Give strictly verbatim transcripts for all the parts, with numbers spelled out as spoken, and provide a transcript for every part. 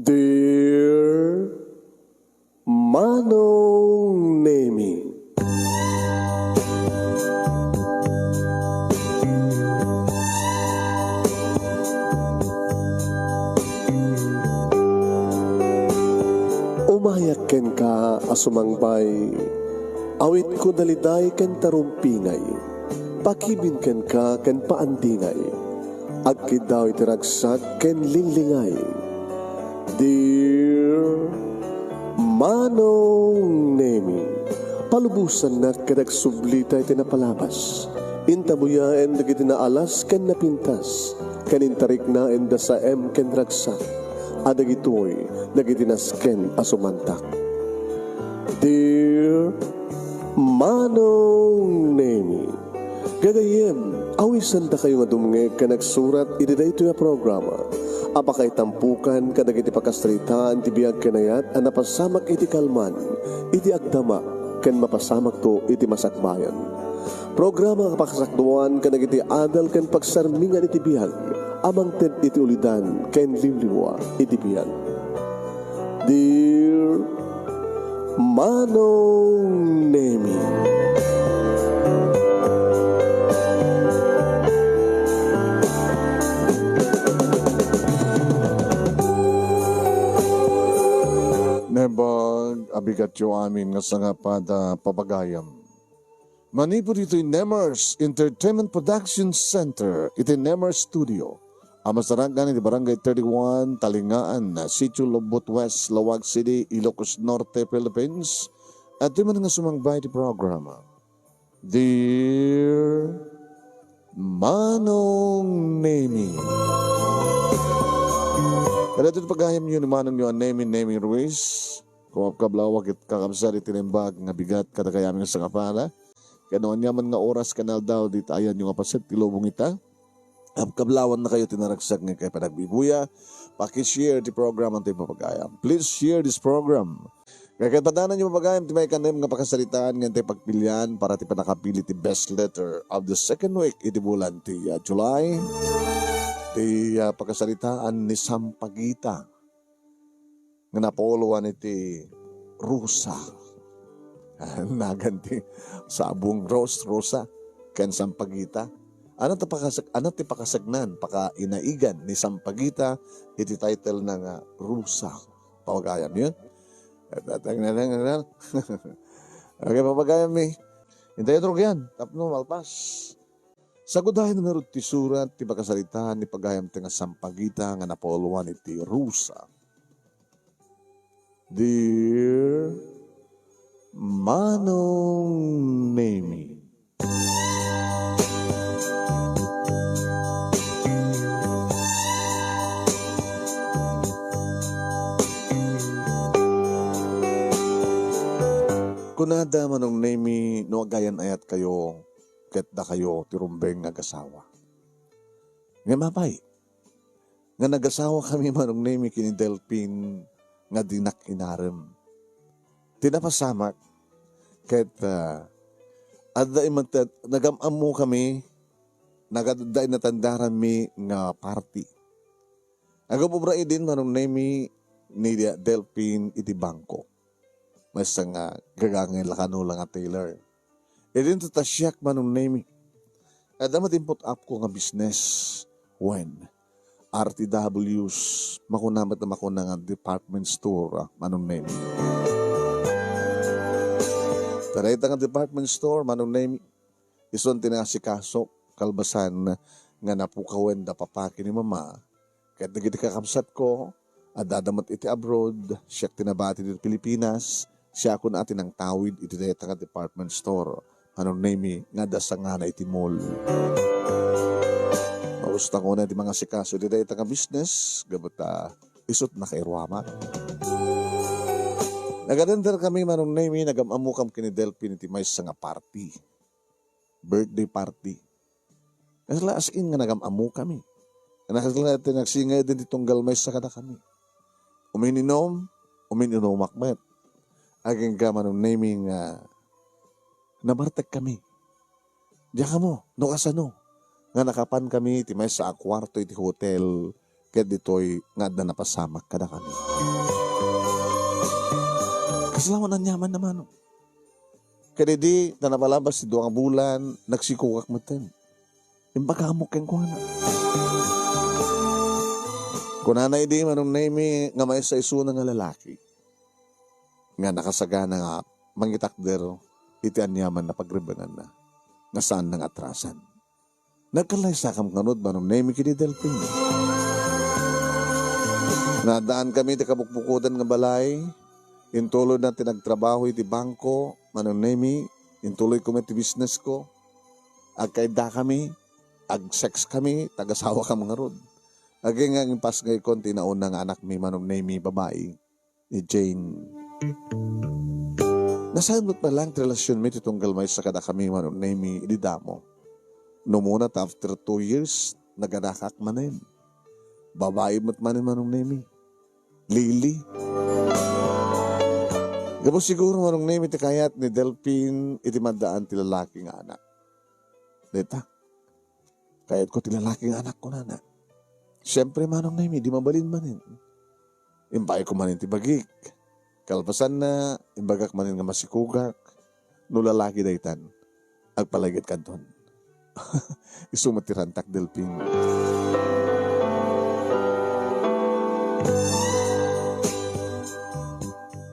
Dear Manong Nemi. Umayak kenka a sumangbay, awitko daliday ken tarumpingay, pakibin kenka ken paandingay, agkiddaw iti ragsak ken linglingay. Dear Manong Nemi, palubosannak ket agsublita iti napalabas. Intabuyaen dagiti naalas ken napintas, ken intariknaen da saem ken ragsak, a dagitoy dagiti nasken a sumantak. Dear Manong Nemi, gagayyem, awisandakayo nga dumngeg ken agsurat iti daytoy a programa a pakaitampokan kadagiti pakasaritaan ti biag ken ayat a napasamak iti kalman, iti agdama, ken mapasamakto iti masakbayan. Programa nga pakasakduan kadagiti adal ken pagsarmingan iti biag a mangted iti ulidan ken liwliwa iti biag. Dear Manong Nemi. Naimbag a bigatyo amin nga sangapada, papagayam. Manipud iti Nemers Entertainment Production Center, iti Nemers Studio, a masarakan iti Barangay thirty-one, Talingaan, Sitio Lobbot West, Laoag City, Ilocos Norte, Philippines. Adtoy man nga sumangbay iti programa. Dear Manong Nemi. Kadagiti pagayamyo ni Manongyo a Nemi, Nemi Ruiz. Kumakablawa ket kakabsat iti naimbag nga bigat kadagayam nga sangapada. Ken no aniaman nga oras ken aldaw, dita ayanyo nga paset ti lubong ita. Kabkablawannakayo ti naragsak nga kay panagbibuya. Paki-share ti program, adtoy papagayam. Please share this program. Kay ket padananyo, papagayam, ti maikanem nga pakasaritaan nga intay pagpilian para ti pannakapili ti best letter of the second week iti bulan ti, ah, July. Ti, ah, pakasaritaan ni Sampaguita nga napuloan iti rusa. Nagan ti sabong, rose, rusa, ken sampaguita. Ania ti pakasag-, ania ti pakasagnan, pakainaigan ni Sampaguita iti title na nga rusa? Papagayam yun. Okay, papagayam mi. Intay, Adro, yan. Tapno malpas. Sagudayen ngarud ti surat ti pakasaritaan ni pagayam ti nga sampaguita nga napuloan iti rusa. Dear Manong Nemi. Kunada, Manong Nemi, no agayan-ayatkayo, ket dakayo ti rumbeng nga agasawa. Ngem apay, nga nagasawakami, Manong Nemi, ken ni Delfin nga dinak inarem. Ti napasamak, ket, ah, adda imanted, nagam-ammokami, nagad-, adda inatandaranmi nga party. Agum-obra idin, Manong Nemi, ni Delfin iti bangko. Maysa nga gagangay la kano la nga teller. Idin ta siak, Manong Nemi. Adda met input-upko nga business. Wen, R T Ws, makuna met a makuna nga department store, ah, Manong Nemi. Ta dayta nga department store, Manong Nemi, isun ti naasikaso, kalbasan nga napukawen da papa ken ni mama, ket dagiti kakabsatko, adda met iti abroad, siak ti nabati ditoy Pilipinas, siakon a ti nangtawid iti dayta nga department store, Manong Nemi, nga adda sangana iti mall. Magusto ko na ti mangasikaso iti dayta nga business, gapu ta isut' nakairuamak. Nag-atenderkami, Manong Nemi, nagam-ammokami ken ni Delfin iti maysa nga party. Birthday party. Kasla as in nga nagam-ammokami. Kasla ti nagsingay idin ti tunggal maysa kadakami. Umininum, umininumak met. Agingga, Manong Nemi, nga nabartekkami. Diak ammo no kasano nga nakapankami iti maysa a kuarto iti hotel ket ditoy nga adda napasamak kadakami. Kasla met aniamanna, Manong. Ket idi ta napalabas ti dua nga bulan, nagsikogak metten. Imbagak kenkuana. Kunana idi, Manong Nemy, nga maysa isuna nga lalaki nga nakasagana nga mangitakder iti aniamanna pagrebenganna nga saanna nga atrasan. Nagkallaysakam ngarud, Manong Nemy, ken ni Delfin. Naaddankami iti kabukbukodan nga balay. Intuloyna ti nagtrabaho iti bangko, Manong Nemy. Intuloyko met ti businessko. Agkaiddakami, agsexkami, ta agasawakam ngarud. Agingga impasngayko ti nauna nga anakmi, Manong Nemy, babai, ni Jane. Nasayaat met laeng ti relasionmi ti tunggal maysa kadakami, Manong Nemy, idi damo. No umuna ta after two years, naganakak manen. Babai met manen, Manong Nemy. Lily. Gapu siguro, Manong Nemy, ti kayat ni Delfin iti maddaan ti lalaki nga anak. Dayta, kayatko ti lalaki nga anak, kunana. Siempre, Manong Nemy, di mabalin manen. Impaayko manen ti bagik. Kalpasanna, imbagak manen nga masikogak. No lalaki daytan, agpalaygedkanton. Isu met ti rantak, Delfin.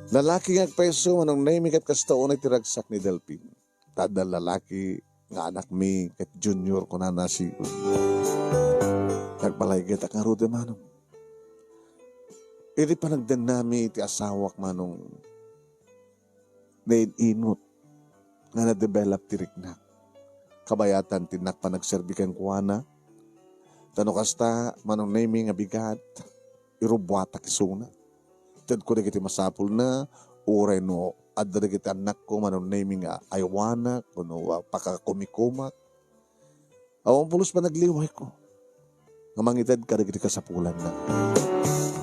Lalaki nga agpayso, Manong Nemy, ket kasta unay ti ragsak ni Delfin. Ta adda lalaki nga anakmi ket junior, kunana, si... Nagpalaygedak ngarud, Manong. Iti panagdennami iti asawak, Manong, nain-inut nga na-develop ti riknak. Kabayatan ti innak panagserbi kenkuana. Ta no kasta, Manong Nemy, nga bigat, irubbuatak isuna. Tedko dagiti masapulna, uray no adda dagiti annakko, Manong Nemy, nga aywanak, wenno, ah, pakakumikumak. Awan pulos panagliwayko nga mangited kadagiti kasapulanna.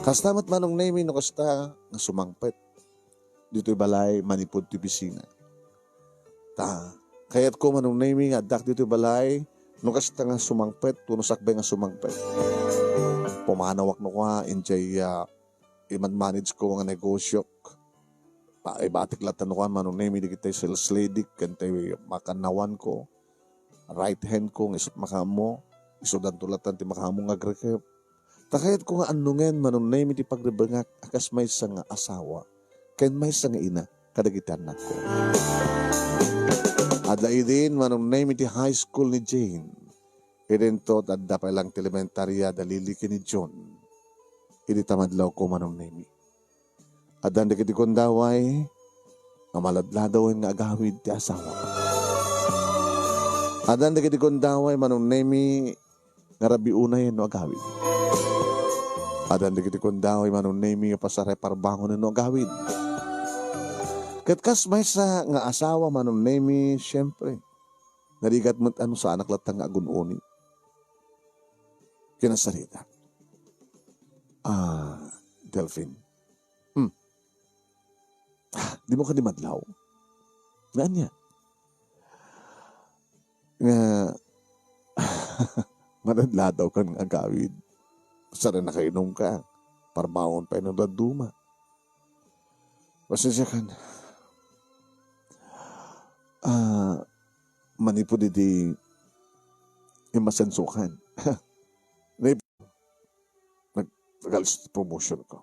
Kasta met, Manong Nemy, no kasta nga sumangpet ditoy balay manipud ti opisina. Ta, kayatko, Manong Nemy, nga addak ditoy balay, no kasta nga sumangpet, wenno sakbay nga sumangpet. Pumanawak no kua, idiay, ah, iman-manage ko nga negosyo. Pa-, ibatik latta no kua, Manong Nemy, dagiti sales lady, ken ti makannawanko. Right hand ko, nga isu't makaammo. Isudanto latta ti makaammo nga agrikep. Ta kayatko nga annongen, Manong Nemy, ti pagrebengak a kas maysa nga asawa ken maysa nga ina kadagiti annakko. Adda idin, Manong Nemy, ti high school ni Jane. Idinto, adda pay laeng ti elementaria da Lily ken ni John. Idi ta madlawko, Manong Nemy, addan dagiti gundaway nga maladladawen nga agawid ti asawa. Addan dagiti gundaway, Manong Nemy, nga rabiunayen no agawid. Addan dagiti gundaway, Manong Nemy, nga pasaray parbangonen no agawid. Ket kas maysa nga asawa, Manong Nemy, siempre, narigat met a no saanak latta nga agun-uni. Kinasarita. Ah, Delfin. Hmm. Ah, dimo kadi madlaw? Nga ania? Nga, maladladaw kan nga agawid. Saan a nakainumka? Parbangon pay no dadduma. Pasensiakan. Ah, manipud iti immasensokan. Nag-, nag-, nagalis ti promotion ko.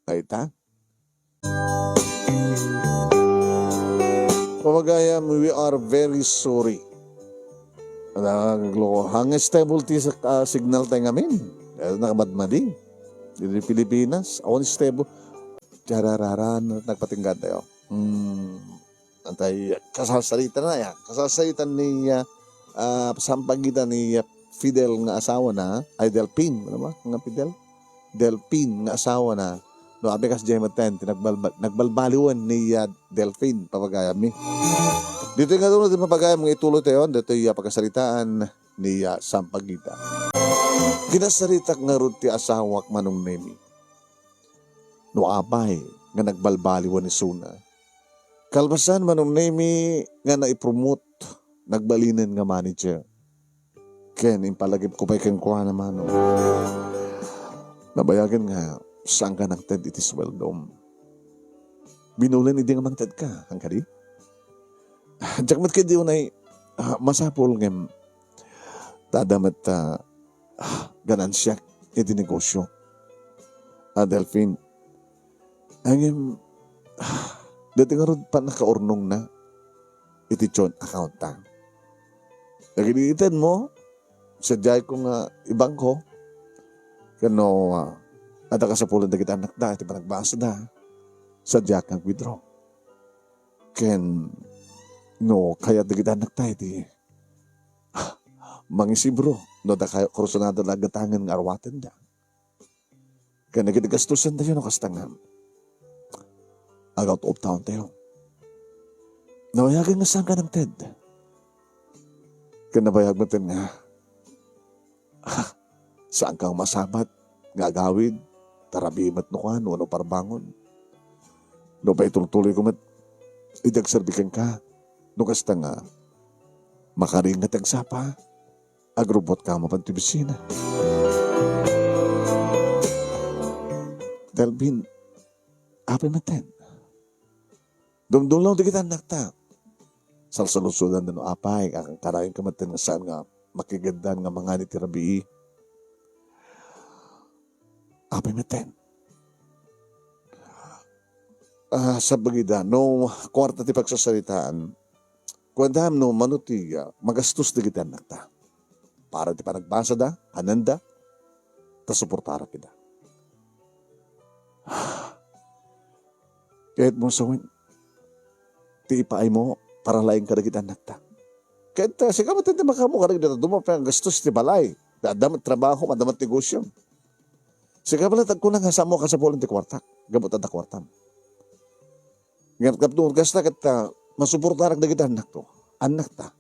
Ay ta? Pamagayam, we are very sorry. Nagluko. Hangin stable ti sak-, ah, signal tayo ngamin. Eh, nakamadmadi. Diri Pilipinas. Awan stable. Chararara, nagpatinggan tayo. Hmm. Antay, kasalsalitan na ya. Kasalsalitan ni, ah, ah, sampagita ni, ah, Fidel nga asawa na, ay, Delfin, ano ba? Nga Fidel? Delfin nga asawa na. No, abi kas Jemeten, ti nagbalba-, nagbalbaliwen ni, ah, Delfin, papagayam mi. Dito nga doon, ti papagayam nga ituloy tayo, dito yung pagkasalitaan ni, ah, sampagita. Kinasaritak nga rod ti asawak, Manong Nemi. No apay nga nagbalbaliwan isuna. Kalpasan, Manong Nemi, nga naipromot, nagbalinen nga manager. Ken impalagipko pay kenkuana, Manong. Nabayagen nga saanka nangted iti sueldom. Binulen idi nga mangtedka, haan kadi? Diak met ketdi unay, ah, masapul ngem ta adda met, ah, ganansiak iti negosio. Ah, Delfin, ngem, ah, daytoy ngarud pannakaurnongna iti joint account ta. Dagiti itedmo, sadiayko nga ibangko, ken no, ah, adda kasapulan dagiti annakda iti panagbasada, sadiak nga ag-withdraw. Ken no kayat dagiti annakda iti mangisibro, no adda kay-, kursunada la gatangen nga arwatenda. Ken dagiti gastusantayo no kasta nga agawtawtayo. Nabayagen nga saanka nangted. Ken nabayag met nga, ah, saanka nga masabat nga agawid, ta rabii met no kuan, wenno parbangon. No paitultuloyko met, idi agserbi kenka, no kasta nga, makaring nga ti agsapa, agrubbuatka mapan ti opisina. Delfin, apay metten? Dumdumlaw dagiti annakta. Salsaludsodanna no apay, akankanaenka metten nga saan nga makigeddan nga mangan iti rabii. Apay metten? Ah, sabagida, no kuarta ti pagsasaritaan, kuandam no mano ti, ah, magastos dagiti annakta. Para ti panagbasada, kanenda, ta suportarak ida. Kayatmo sawen, ti ipaaymo, para laeng kadagiti annakta. Ket, ah, sika met ti makaammo kadagiti dadduma, pay nga gastos ti balay. Adda met trabaho, adda met negosyo. Sika met ti agkuna nga saanmo kasapulan ti kuartak, gapu ta adda kuartam. Ngem tapno kasta ket, ah, masuportarak dagiti annakto, annakta.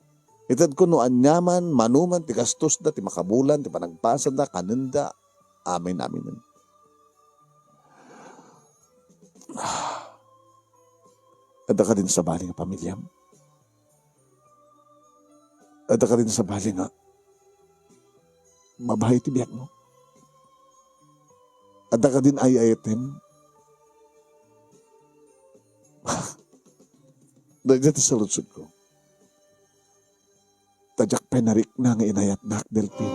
Itedko no aniaman, manoman ti gastosda, ti makabulan, ti panagbasada, kanenda, amin-aminen. Adda kadin sabali nga pamiliam? Adda kadin sabali nga mabahay ti biagmo? Adda kadin ay-ayatem? Dayta ti saludsodko. Ta diak pay narikna nga inayatnak, Delfin.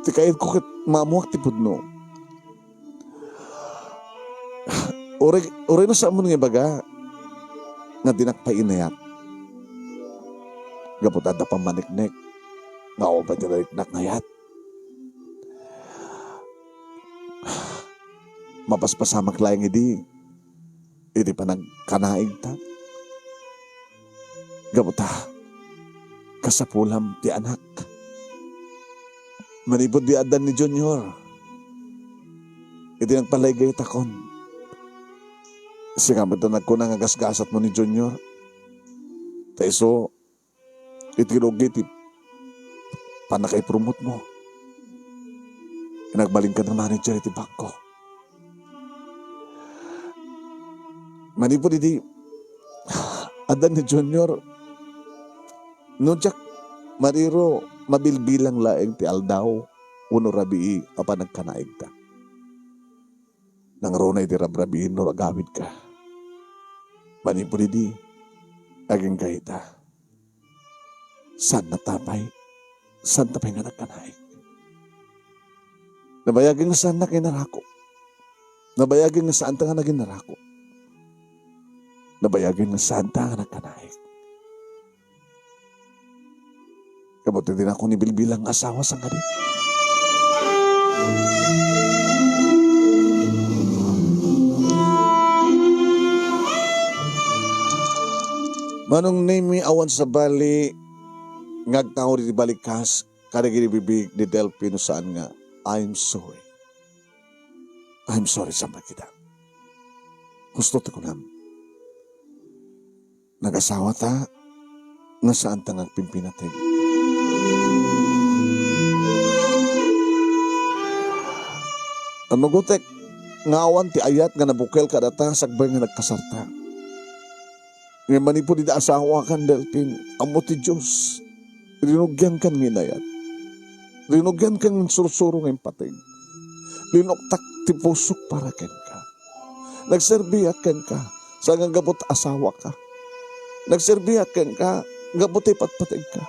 Ti kayatko ket maammoak ti pudno. Uray, uray no saanmo nga ibaga nga dinak pay inayat. Gapu ta adda pammaneknek nga awan pay ti nariknak nga ayat. Mapaspasamak laeng idi iti panagkanaigta. Gapu ta kasapulam ti anak. Manipud di addan ni Junior, iti nagpalaygaytakon, sika met ti nagkuna nga gasgasatmo ni Junior. Ta isu, iti rugi ti pannakaipromotmo. Nagbalinka nga manager iti bangko. Manipud idi addan ni Junior, no diak mariro, mabilbilang laeng ti aldaw wenno rabii a panagkanaigta. Nangruna iti rabrabiin no agawidka. Manipud idi, agingga ita. Saanna ta pay, saanta pay nga nagkanaig. Nabayagen nga saannak nga inarako. Nabayagen nga saanta nga naginarako. Nabayagen nga saanta nga nagkanaig. Gapu ta dinakon ibilbilang nga asawa, sangadi. Manong Nemy, awan sabali nga agtaud iti balikas kadagiti bibig ni Delfin no saan nga, "I'm sorry. I'm sorry," sa kita. Husto ti kunam. Nagasawata nga saanta nga agpimpinateg. Ammotek nga awan ti ayat nga nabukel kadata sakbay nga nagkasarta. Ngem manipud iti asawakan, Delfin, ammo ti Dios, rinugiankan nga inayat. Rinugiankan nga insursuro nga impateg. Linuktak ti pusok para kenka. Nagserbiak kenka, saan nga gapu ta asawaka. Nagserbiak kenka, gapu ta ipatpategka.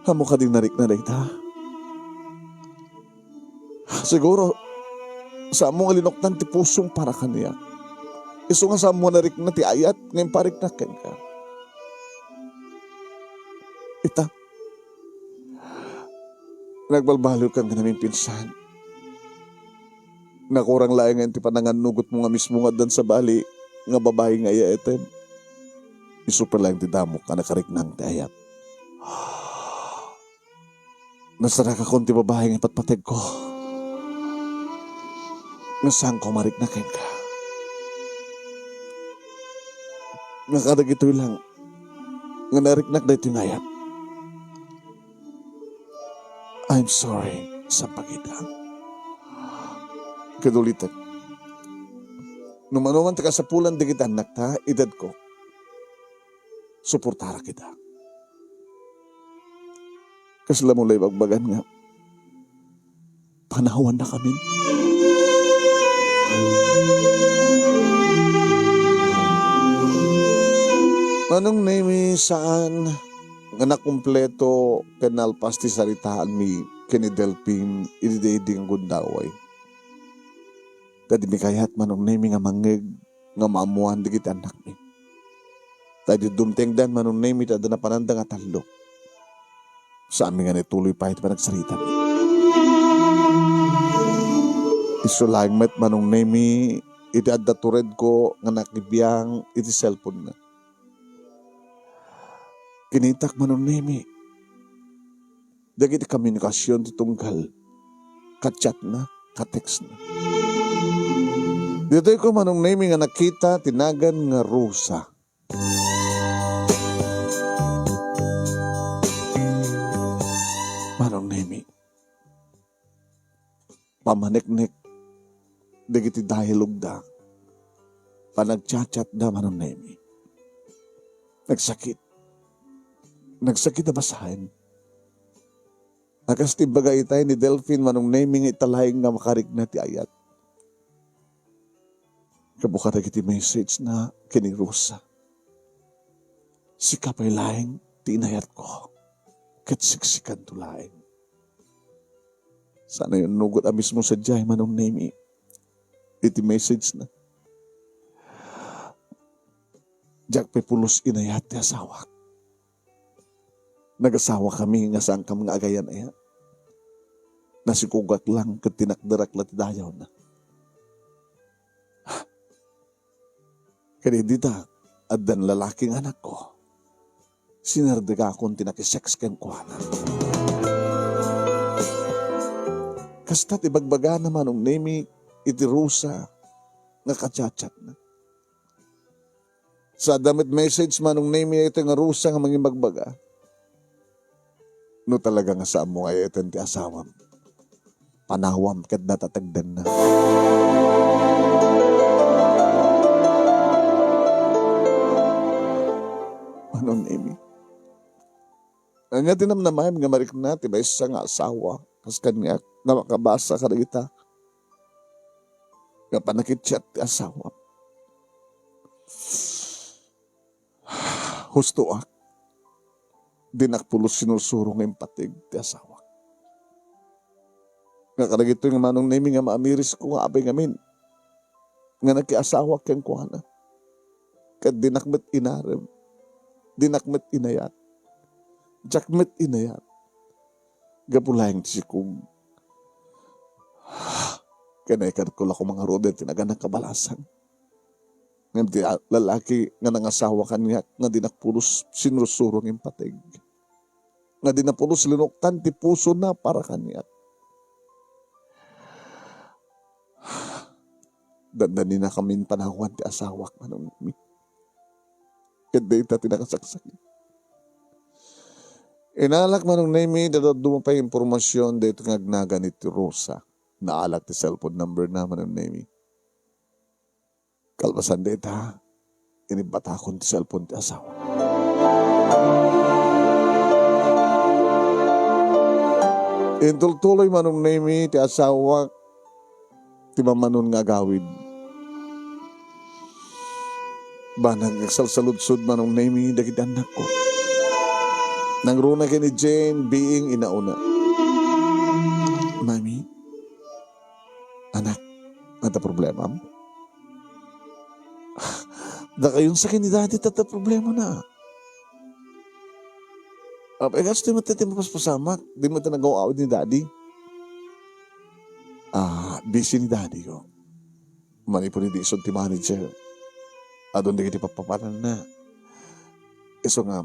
Ammo kadi narikna dayta? Siguro, saanmo nga linuktan ti pusom para kaniak. Isu nga saanmo nga narikna ti ayat nga impariknak kenka. Ita, nagbalbaliwkan nga naminpinsan. Nakurang laeng nga ti panangannugotmo nga mismo nga addan sabali nga babai nga iyaetem. Isu pay laeng ti damok a nakariknang ti ayat. Nasarakakon ti babai nga ipatpategko. Nga saanko a marikna kenka. Nga kadagitoy lang nga nariknak daytoy nga ayat. I'm sorry, sampagita. Ket ulitek, no mano man ti kasapulan dagiti annakta, itedko. Suportarak ita. Kasla mo la ibagbagan nga panawannakamin? Manong Nemi, saan nga nakumpleto ken nalpas ti saritaanmi ken ni Delfin idi daydi nga gundaway. Ta dimi kayat, Manong Nemi, nga mangngeg nga maammoan dagiti annakmi. Ta idi dumtengdan, Manong Nemi, ta adda napananda nga tallo. Saanmi nga naituloy pay ti panagsaritami. Isu laeng met, Manong Nemi, iti adda turedko nga nakibiang iti cellphone-na. Kinitak, Manong Nemi, dagiti komunikasion ti tunggal, ka-chat-na, ka-text-na. Ditoy ko, Manong Nemi, nga nakita ti nagan nga Rosa. Manong Nemi, pamaneknek dagiti dialogue-da, panagchat-chat-da, Manong Nemi. Nagsakit. Nagsakit a basaen. A kas ti ibbaga itay ni Delfin, Manong Nemi, nga ita laeng nga makarikna ti ayat. Gapu kadagiti message-na ken ni Rosa. Sika pay laeng ti inayatko, ket siksikanto laeng. Saan a innugot a mismo sadiay, Manong Nemi, iti message-na. Diak pay pulos inayat ti asawak. Nagasawakami nga saankam nga agayan aya. Nasikogak lang ket tinakderak la ti dayawna. Ket idi ta addan lalaki nga anakko, sinerdegakon ti nakisex kenkuana. Kasta ti bagbagana, Manong Nemi, iti Rosa nga kachat-chatna. Sa adda met message, Manong Nemi, iti nga Rosa nga mangibagbaga. No talaga nga saanmo nga ay-ayaten ti asawam, panawam ket datatagdenna. Manong Nemi, ania ti namnamaem nga marikna ti maysa nga asawa kas kaniak nga makabasa kadagita nga pannakichat ti asawam? Hustoak. Dinak pulos sinursuro nga impateg ti asawak. Nga kadagitoy nga Manong Nemi nga maamirisko nga apay ngamin nga nakiasawak kenkuana. Ket dinak met inarem. Dinak met inayat. Diak met inayat. Gapu laeng ti sikog. Kanaykadko la koma ngaruden ti nagan a kabalasan. Ngem ti a-, lalaki nga nangasawa kaniak nga dinak pulos sinursuro nga impateg. Nga dina pulos linuktan ti pusona para kaniak. Dandaninakamin panawan ti asawak, Manong Nemi. Ket dayta ti nakasaksakit. Inalak, Manong Nemi, dadduma pay impormasyon daytoy nga agnagan iti Rosa. Naalak ti cellphone number na, Manong Nemi. Kalpasan dayta, Inibatakon ti cellphone ti asawa. Intultuloy, Manong Nemy, ti asawak ti mammanon nga agawid. Banag agsalsaludsod, Manong Nemy, dagiti annakko. Nangruna ken ni Jane, being inauna. Mami, anak, adda problemam? Dakayon sa ken ni Daddy, adda problemana. Apay, kastoy met ti mapaspasamak, di met nagaw-awid ni Daddy. Ah, busy ni Daddy ko. Manipud idi isut ti manager. Adun dagiti pappapananna. Isu nga,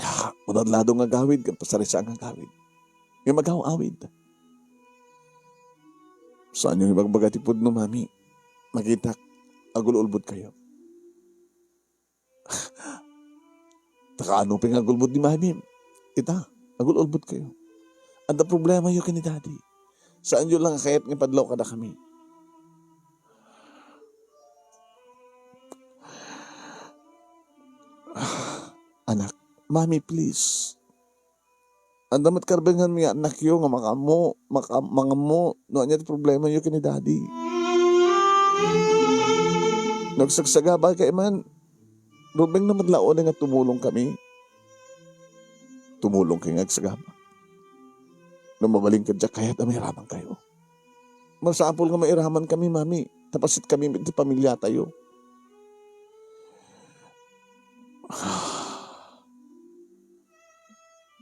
ah, unat lado nga agawid, ken pasarisa nga agawid. Nga magaw-awid. Saanyo ibagbaga ti pudno, Mami? Makitak, agul-ulbodkayo. Ta kaano pay nga agulbod ni Mami? Ita, agul-ulbodkayo. Adda problemayo ken ni Daddy. Saanyo lang a kayat nga ipadlaw kadakami. Anak, Mami, please. Adda met karbenganmi nga annakyo nga makaammo, maka-, mangammo no ania ti problemayo ken ni Daddy. No agsagsaga kay man, rubengna met la unay nga tumulongkami. Tumulongkay nga agsagaba. No mabalin kadi, diak kayat a mairamankayo. Masapul nga mairamankami, Mami. Ta pasetkami met ti pamiliatayo.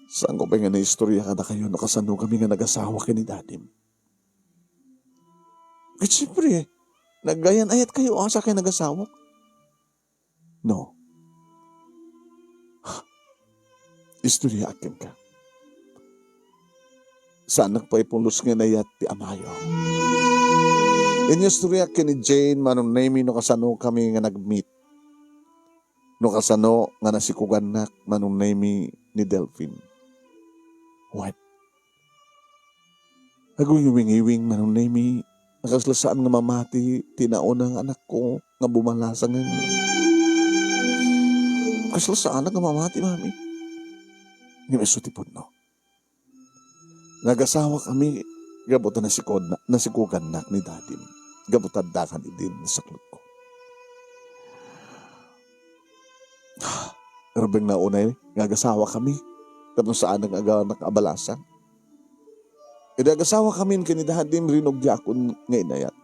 Saanko pay nga naistorya kadakayo no kasanokami nga nagasawa ken ni Dadim? Ket siempre, naggayan-ayatkayo a sakay nagasawak. No. Istoryaak kenka. Saanak pay pulos nga inayat ti amayo. Inistoryaak ken ni Jane, Manong Nemy, no kasanokami nga nag-meet. No kasano nga nasikogannak, Manong Nemy, ni Delphine. What? Agwiwingiwing, Manong Nemy, a kasla saan nga mamati ti nauna nga anakko nga bumalasangen. Kasla saanak nga mamati, Mami. Ngem isu ti pudno. Nagasawakami gapu ta nasikod-, nasikogannak ni Dadim. Gapu ta addakan idi nasaklotko. Rubengna unay nga agasawakami tapno saanak nga agasawak a balasang. Idi agasawakamin ken ni Dadim, rinugiakon nga inayat.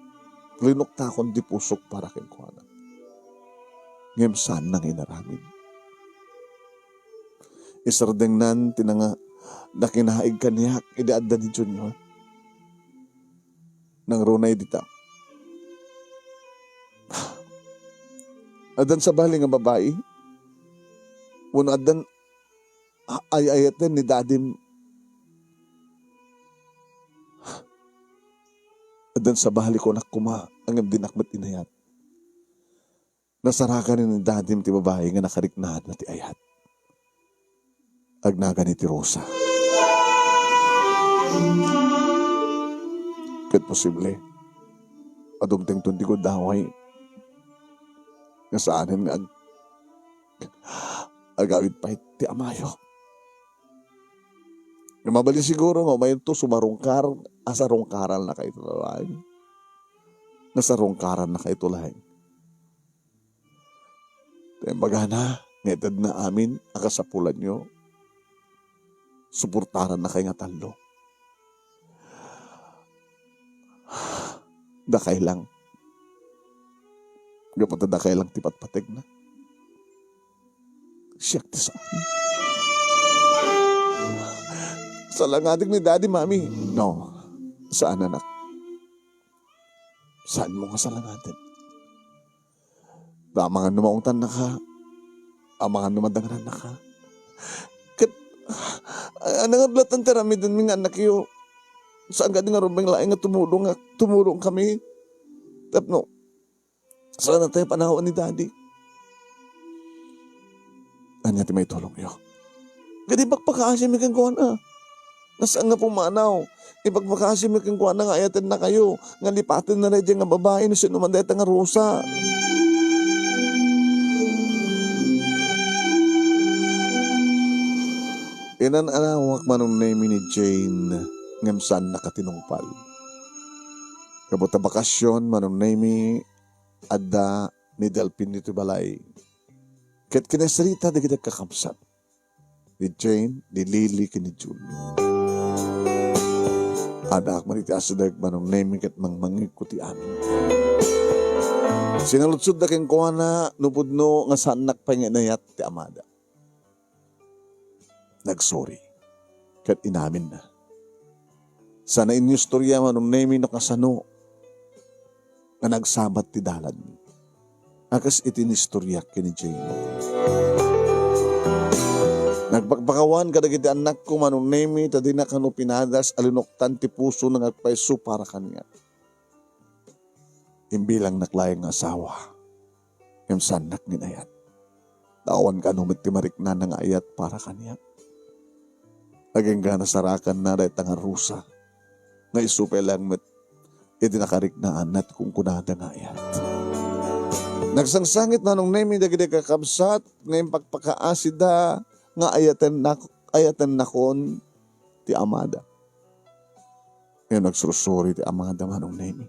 Rinuktakon ti pusok para kenkuana. Ngem saanna nga inaramid. Isardengnan ti nanga-, nakinaig kaniak idi adda ni Junior. Nangruna dita. Addan sabali nga babai? Wenno addan a-, ay-ayaten ni Dadim? Addan sabali, kunak koma, ngem dinak met inayat. Nasarakan ni Dadim ti babai nga nakariknana ti ayat. Agnagan iti Rosa. Ket posible a dumtengton ti gundaway nga saanen nga ag-, agawid pay ti amayo. Nga mabalin siguro nga umayonto sumarungkar, a sarungkarannakayto laeng. Nga sarungkarannakayto laeng. Ta imbagana nga itedna amin a kasapulanyo, suportarannakay nga tallo. Dakay lang. Gapu ta dakay lang ti patpategna. Siak ti saan. Salangatek ni Daddy, Mami. No, saan, anak. Saanmo nga salangaten? Ta amangan no maungtannaka, amangan no madangrannaka. Ket, a-, ania nga latta ti aramidenmi nga annakyo? Saan kadi nga rubeng laeng nga tumulong nga, tumulongkami? Tapno, saan tayo panawan ni Daddy? Ania ti maitulongyo? Kadi pakpakaasimi kenkuana. Nga saan nga pumanaw, ipakpakaasimi kenkuana nga ayatennakayo, nga lipatenna daydiay nga babai no sinoman dayta nga Rosa. Inan-anawak Manong Nemi ni Jane ngem saannak a tinungpal. Gapu ta bakasyon, Manong Nemi, adda ni Delpin iti balay. Ket kinasarita dagiti kakabsat ni Jane, ni Lily, ken ni June. Addaak man iti asideg, Manong Nemi, ket mangmangngegko ti amin. Sinaludsodda kenkuana no pudno nga saannak pay nga inayat ti amada. Nagsuri ket inaminna. Sana inistorya Manong Nemi no kasano nga nagsabat ti dalanmi. A kas iti inistoryak ken ni Jane. Nagpakpakawan kadagiti annakko Manong Nemi ta dina kano pinadas a linuktan ti pusona nga agpayso para kaniak. Imbilangnak laeng nga asawa, ngem saannak nga inayat. Ta awan kano met ti mariknana nga ayat para kaniak. Agingga nasarakanna dayta nga Rosa nga isu pay laeng met iti nakariknaanna ti kunkunada nga ayat. Nagsangsangit Manong Nemi dagiti kakabsat nga impakpakaasida nga ayatennak-, ayatennakon ti amada. Ngem nagsursuri ti amada Manong Nemi.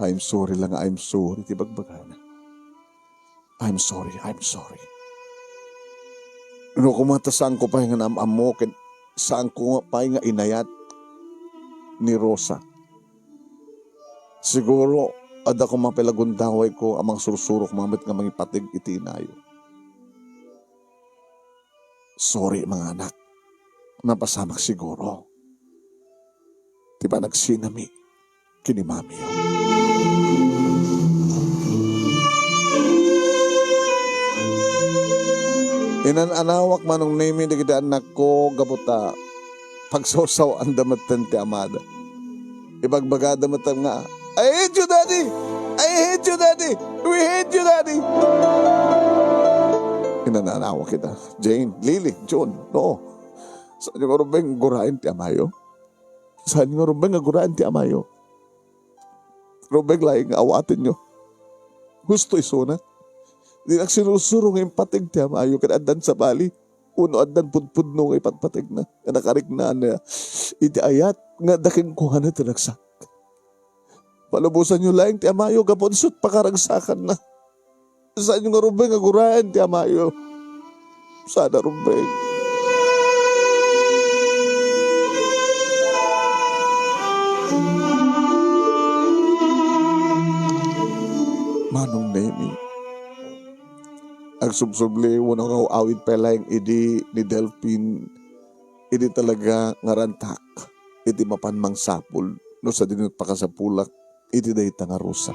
"I'm sorry la nga I'm sorry," ti bagbagana. "I'm sorry, I'm sorry. No koma ta saanko pay nga naam-ammo ken saanko nga pay nga inayat ni Rosa. Siguro, adda koma pay la gundawayko a mangsursuro koma met nga mangipateg iti inayo. Sorry, mga anak. Napasamak siguro ti panagsinami ken ni mamiyo." Inan-anawak Manong Nemi dagiti annakko gapu ta pagsawsaw-anda metten ti amada. Ibagbagada metten nga, "I hate you, Daddy! I hate you, Daddy! We hate you, Daddy!" Inan-anawak ida. "Jane, Lily, June, no. Saanyo nga rumbeng guraen ti amayo? Saanyo nga rumbeng nga guraen ti amayo? Rumbeng laeng nga awatenyo. Husto isuna. Dinak sinursuro nga impateg ti amayo ken addan sabali, wenno addan pudpudno nga ipatpategna nga nakariknana iti ayat nga adda kenkuana ti ragsak. Palubosanyo laeng ti amayo gapu ta isu't pakaragsakanna. Saanyo nga rumbeng nga guraen ti amayo. Saanna rumbeng." Manong Nemi, agsubsubli wenno agaw-awid pay laeng idi ni Delpin idi talaga nga rantak iti mapan mangsapul no sadino pakasapulak iti dayta nga Rosa.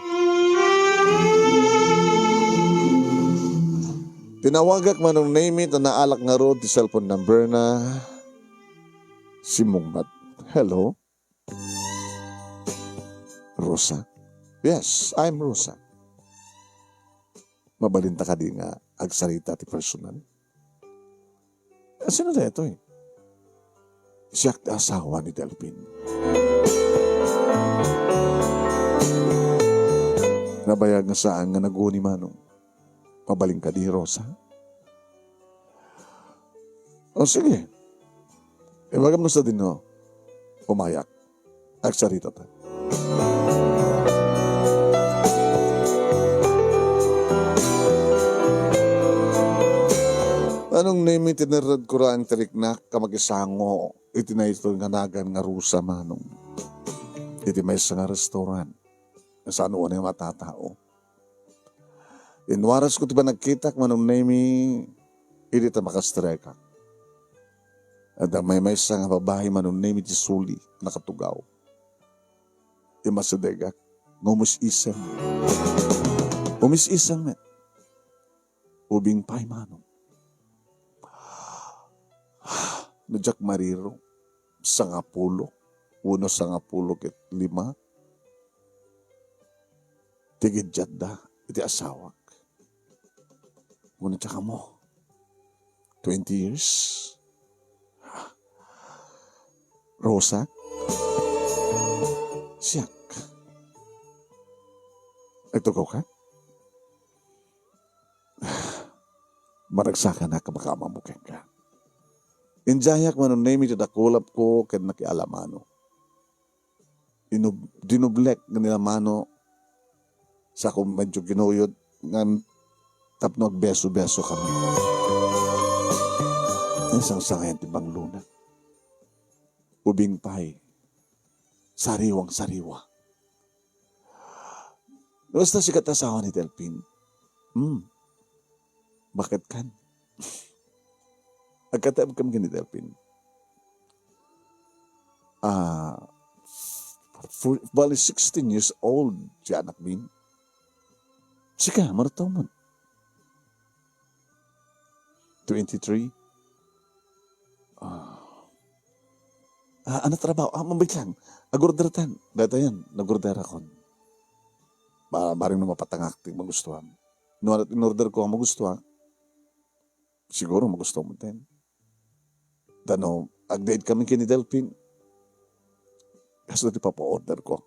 Tinawagak Manong Nemi ta naalak ngarud ti cellphone number na. Simmungbat. "Hello? Rosa?" "Yes, I'm Rosa." "Mabalinta kadi nga agsarita ti personal?" "Sino daytoy?" "Siak ti asawa ni Delpin." Nabayag nga saan nga naguni Manong. "Mabalin kadi, Rosa?" "O, sige. Ibagam no sadino umayak. Agsaritata." Manong Nemi, tinerredko laeng ti riknak a makisango iti naiton nga nagan nga Rosa, Manong. Iti maysa nga restaurant. Saan unay matatao. Inwarasko ti panagkitak Manong Nemi idi ta makastrekak. Adda maymaysa nga babai Manong Nemi ti suli, nakatugaw. Imasidegak nga umis-isem. Umis-isem met. Ubing pay Manong. No diak mariro, sangapulo, uno sangapulo ket lima ti giddiatda iti asawak. Uno diak ammo, twenty years. Rosa? Siak. Agtugaw ka? Maragsakanak a makaammo kenka. Indiayak manunemi ti dakulapko ken nakialamano. Inub-, dinublek nga nilamano, sako medyo ginuyod nga tapno agbeso-beso kami. Nangsangsangayan ti banglona. Ubing pay, sariwang-sariwa. Basta sika ti asawa ni Delpin. Hmm. Bakit kan? Agkataeb kami ni Delpin. Ah, for, bali sixteen years old ti anakmi. Sika, marutaw mo. Twenty-three. Ah. Ah, ano trabaho? Ah, mabait lang. Agorder tan. Data yan. Nagorder akon. Ba, bareng no mapatangak ti magustuhan. No, ano, in-order ko ang magustuhan, siguro magustuhan mo din. Tano, ag-date kami kini Delpin. Kaso ti papa-order ko.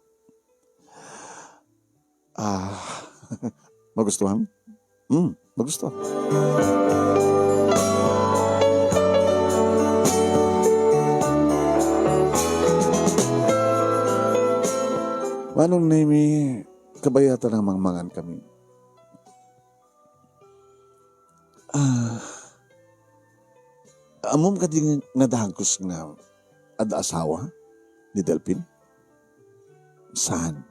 Ah, magustuhan? Hmm, magustuhan. Manong Nemi, kabayatan ang mangmangan kami. Ah, ammom kadi nga dagus nga adda asawa ni Delpin? Saan?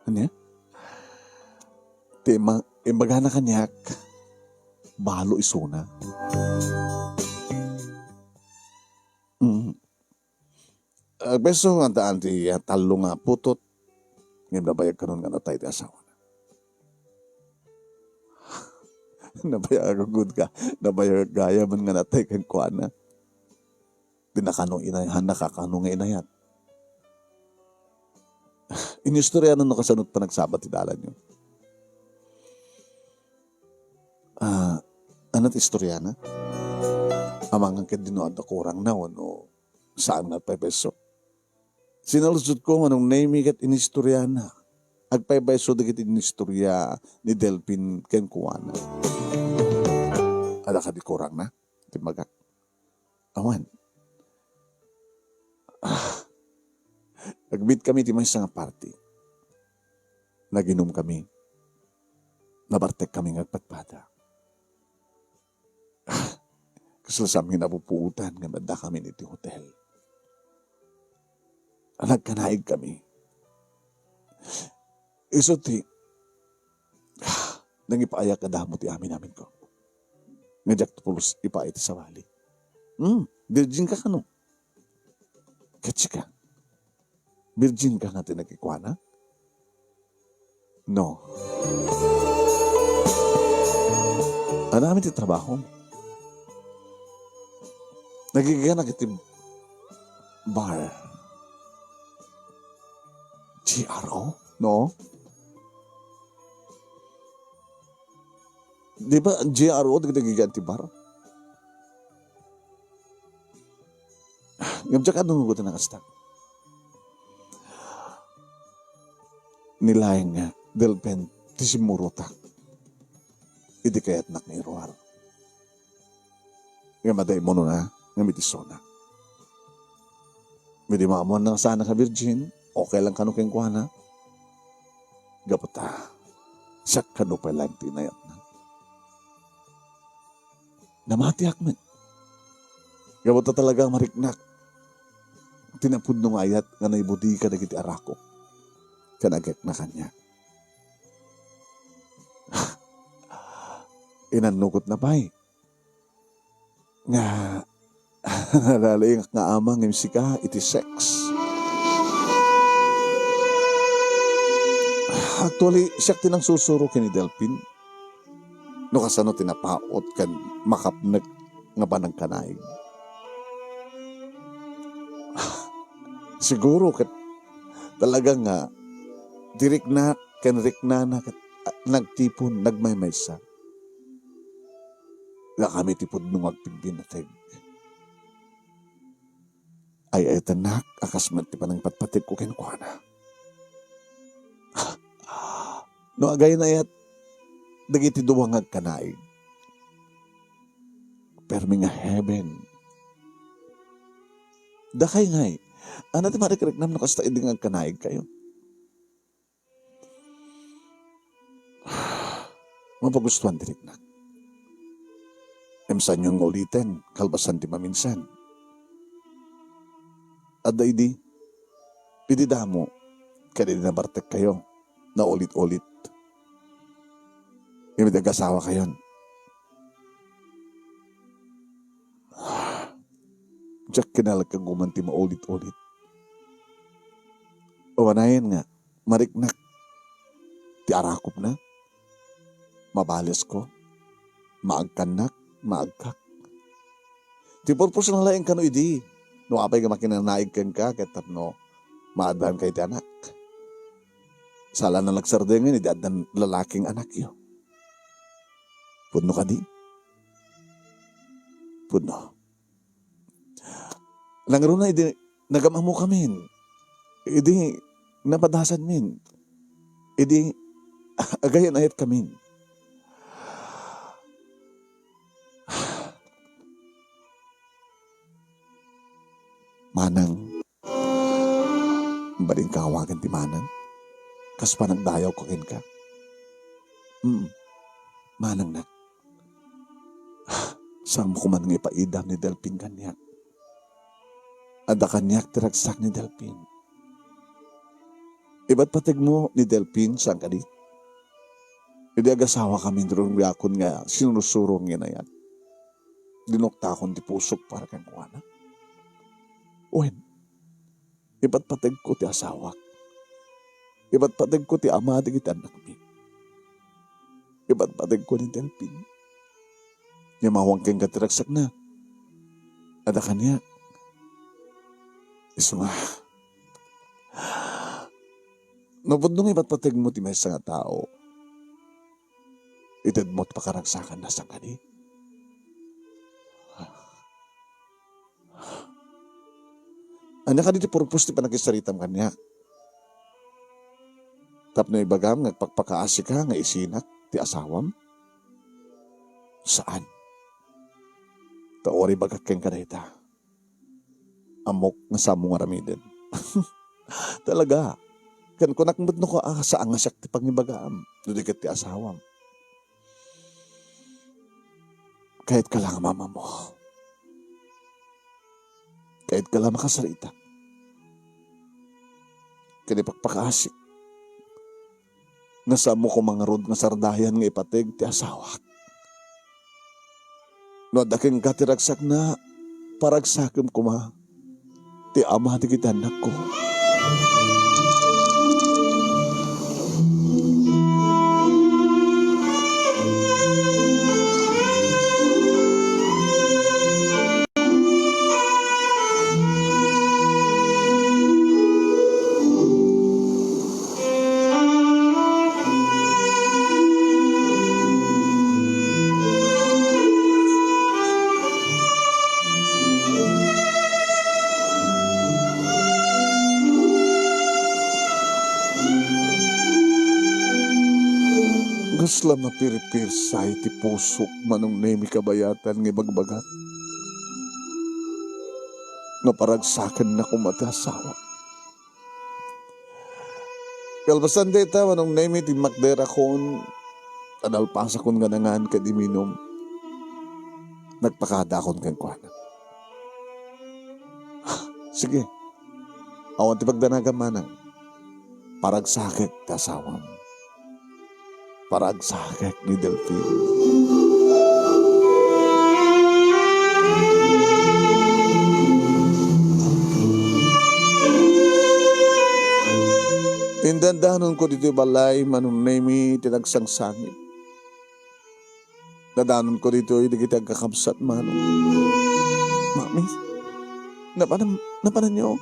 Ania? Ti ma-, imbagana kaniak, balo isuna. Mm. Agbeso nga daan ti, ah, tallo nga putot, ngem nabayag kanon nga natay ti asawana. Nabayag gud ka, nabayag gayam nga natay kenkuana. Di na kano inay-, han nakakano nga inayat. Inistorya na no kasano ti panagsabat ti dalanyo. Ah, ano ti istorya na? Amangan ket dino adda kurang na, wano saan nga agpaypayso. Sinaludsod ko, manong Nemi ket inistorya na. Agpaypayso dagiti inistorya ni Delpin kenkuana. Ada kadi kurang na? Timbagak. Awan. Ah. Nagmeet kami ti maysa nga party. Naginum kami. Nabartek kami nga agpadpada. Ah. Kasla sa amin napupuotan nga adda kami iti hotel. Nagkanaig kami. Isu ti, nangipaayak a damo ti amin-aminko. Nga diak pulos ipaay ti sabali. Hmm, virgin ka kano? Ket sika, virgin ka nga ti nagkikuana? No. Ano amin ti trabaho? Nagigianak iti bar. G R O? No? Di ba G R O dagiti nagigian ti bar? Ngem diak adungo ti nakastak. Ni laeng nga Delpin ti simmurotak idi kayatnak nga iruar. Ngem adda immunona nga mitisona. Idi maammoanna nga saanak a virgin, okay lang kano kenkuana. Gapu ta, siak kano pay laeng ti inayatna. Namatiak met. Gapu ta talaga mariknak ti napudno nga ayat nga naibudika dagiti arakok ken agekna kaniak. Inannukotna pay nga nalaliingak nga ama ngem sika iti sex. Actually, siak ti nangsursuro ken ni Delpin no kasano ti napaut ken makapnek nga panagkanaig. Siguro ket talaga nga ti riknak ken riknana ket, ah, nagtipon, nagmaymaysa. Nga kami ti pudno nga agpigbinnateg. Ay-ayatennak a kas met ti panangpatpategko kenkuana. No agaynayat dagiti dua nga agkanaig, permi nga heaven Dakay ngay, ania ti marikriknam no kasta idi nga agkanaigkayo? Mapagustuan ti riknak. Ngem saanyon nga uliten, kalpasan ti maminsan. Adda idi, idi damo, ken idi nabartekkayo, naulit-ulit. Ngem idi agasawakayon, diak kinalagkaguman ti maulit-ulit. Unayen nga, mariknak ti arakupna, mabalesko, maagkannak, maagkak. Ti purpose na laeng kano idi, no apay nga makinanaig kenka ket tapno maaddaanka iti anak. Saan a nagsardengen idi addan lalaking anakyo. Pudno kadi? Pudno. Nangruna idi nagam-ammokamin, idi napadasanmin, idi agayan-ayatkamin. Manang, balinka nga awagan ti manang. Kas panagdayawko kenka. Mm, manangnak. Saanmo koma nga ipaidam ni Delfin kaniak. Adda kaniak ti ragsak ni Delfin. Ipatpategmo ni Delfin, saan kadi? Idi agasawakamin, rumbakon nga sinursurong nga inayat. Dinuktakon ti pusok para kenkuana. Wen, ipatpategko ti asawak. Ipatpategko ti ama dagiti annakmi. Ipatpategko ni Delfin. Ngem awan kenka ti ragsakna. Adda kaniak. Isu nga, no pudno nga ipatpategmo ti maysa nga tao, itedmo ti pakaragsakanna, saan kadi? Ania kadi ti purpose ti panagkinsaritam kaniak? Tapno ibagam nga agpakpakaasika nga isinak ti asawam? Saan. Ta uray ibagak kenka dayta. Ammok nga saanmo nga aramiden. Talaga. Ken kunak met no, ah, saan nga siak ti pangibagam, no di ket ti asawam. Kayatka la nga mamamo. Kayatka la makasarita. Ken ipakpakaasik nga saanmo koma ngarud nga sardayan nga ipateg ti asawak. No adda kenka ti ragsakna, paragsakem koma ti ama dagiti annakko. Kasla napirpirsay ti pusok, Manong Nemi, kabayatan nga ibagbagak. Naparagsakenna koma ti asawa. Kalpasan dayta, Manong Nemi, timmakderakon, nalpasakon nga nangan ken iminum. Nagpakadaakon kenkuana. Sige, awan ti pagdanagam, manang. Paragsakek ti asawam. Paragsakek ni Delfin. Indandanonko ditoy balay, Manong Nemi, ti nagsangsangit. Dadanonko ditoy dagiti agkakabsat, Manong. Mami, napanan-, napananyo?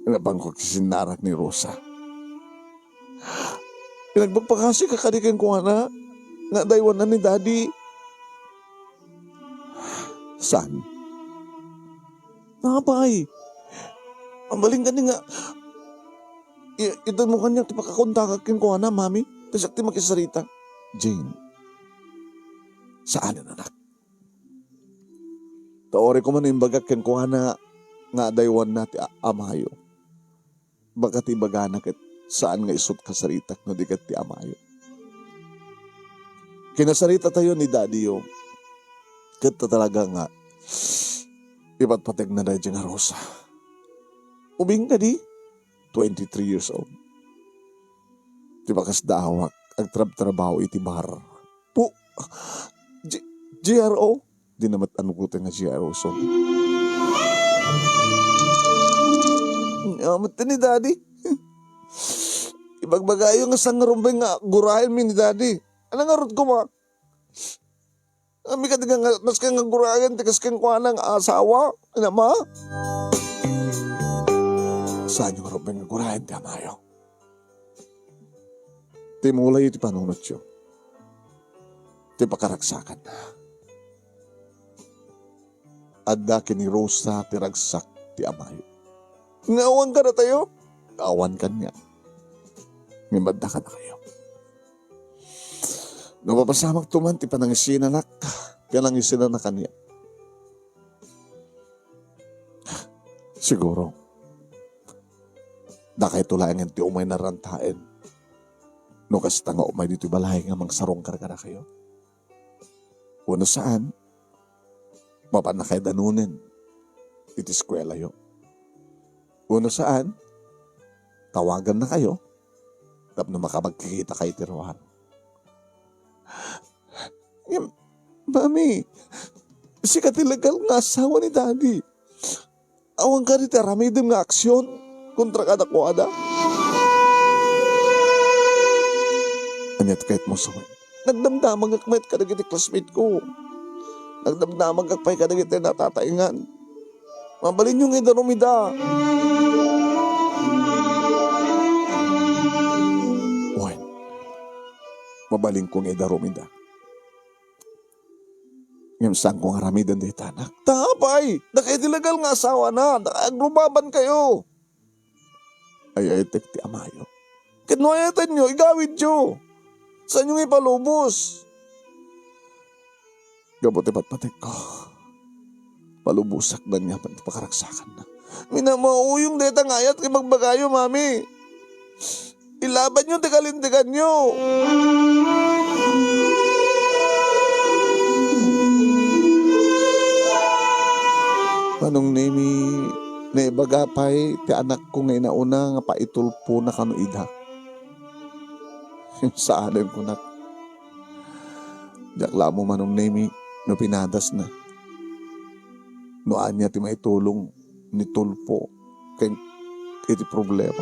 Napanko ti sinnarak ni Rosa. Nagpakpakasika kadi kenkuana nga adda aywanna ni Daddy? Saan? Apay, mabalin kadi nga i-, itedmo kaniak ti pakakontakak kenkuana, Mami? Ta siak ti makisarita. Jane, saanen, anak. Ta uray koma no imbagak kenkuana nga adaywanna ti a-, amayo, baka ti ibagana ket saan nga isut' kasaritak no di ket ti amayo. Kinasaritatayo ni Daddy-yo, ket ta talaga nga ipatpategna daydiay nga Rosa. Ubing kadi, twenty-three years old. Ti bakas daawak, agtrabtrabaho iti bar. Pu-, G-, G R O? Di na met anugoten nga G R O, so. Ania met ni Daddy? Ibagbagayo nga saan nga rumbeng nga guraenmi ni Daddy. Ania ngarud koma? Ami kadi nga, nga, maski nga guraen ti kas kenkuana nga asawa, ina ma? Saan nga rumbeng nga guraen ti amayo? Ti mulayo ti panunotyo, ti pakaragsakanna. Adda ken ni Rosa ti ragsak ti amayo. Nga awan kadatayo? Awan kaniak. Ngem adda kadakayo. No mapasamakto man ti panangisinanak, panangisinana kaniak. Siguro, dakayto laengen ti umay narantaen no kasta nga umay ditoy balay nga mangsarungkar kadakayo. Wenno saan, mapannakayo danunen iti eskuelayo. Wenno saan, tawagannakayo tapno makapagkikitakayo iti ruar. Ngem, Mami, sika ti legal nga asawa ni Daddy. Awan kadi ti aramidem nga aksion kontra kadakuada? Ania ti kayatmo sawen? Nagdamdamagak met kadagiti classmate ko. Nagdamdamagak pay kadagiti natataengan. Mabalinyo nga idarum ida. Wen, mabalinko nga idarum ida. Ngem saanko nga aramiden dayta, anak. Ta apay, dakay ti legal nga asawana, dakay agrubabankayo. Ay-ayatek ti amayo. Ket no ayatenyo, igawidyo. Saanyo nga ipalubos. Gapu ti patpategko, palubosak aniaman ti pakaragsakanna. Minamauyong dayta nga ayat nga ibagbagayo, Mami. Ilabanyo ti kalinteganyo. Manong Nemi, naibaga pay ti anakko nga inauna nga paitulpona kano ida. Saanen, kunak. Diak la ammo, Manong Nemi, no pinadasna. No ania ti maitulong ni Tulfo ken iti problema.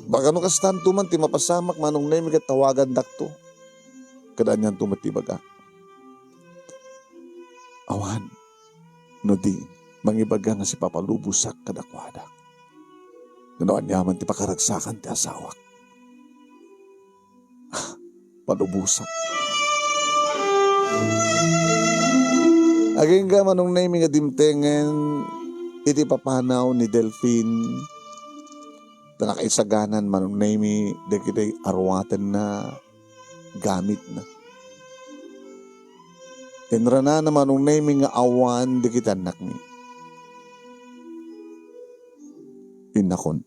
Baka no kastanto man ti mapasamak, Manong Nemi, ket tawagandakto. Ket anianto met ti ibagak? Awan, no di, mangibaga nga sipapalubosak kadakuada. No aniaman ti pakaragsakan ti asawak, palubosak. Agingga, Manong Nemi, nga dimtengen iti papanaw ni Delfin, ta nakaisaganan, Manong Nemi, dagiti aruatenna, gamitna. Inranana, Manong Nemi, nga awan dagiti annakmi. Innakon.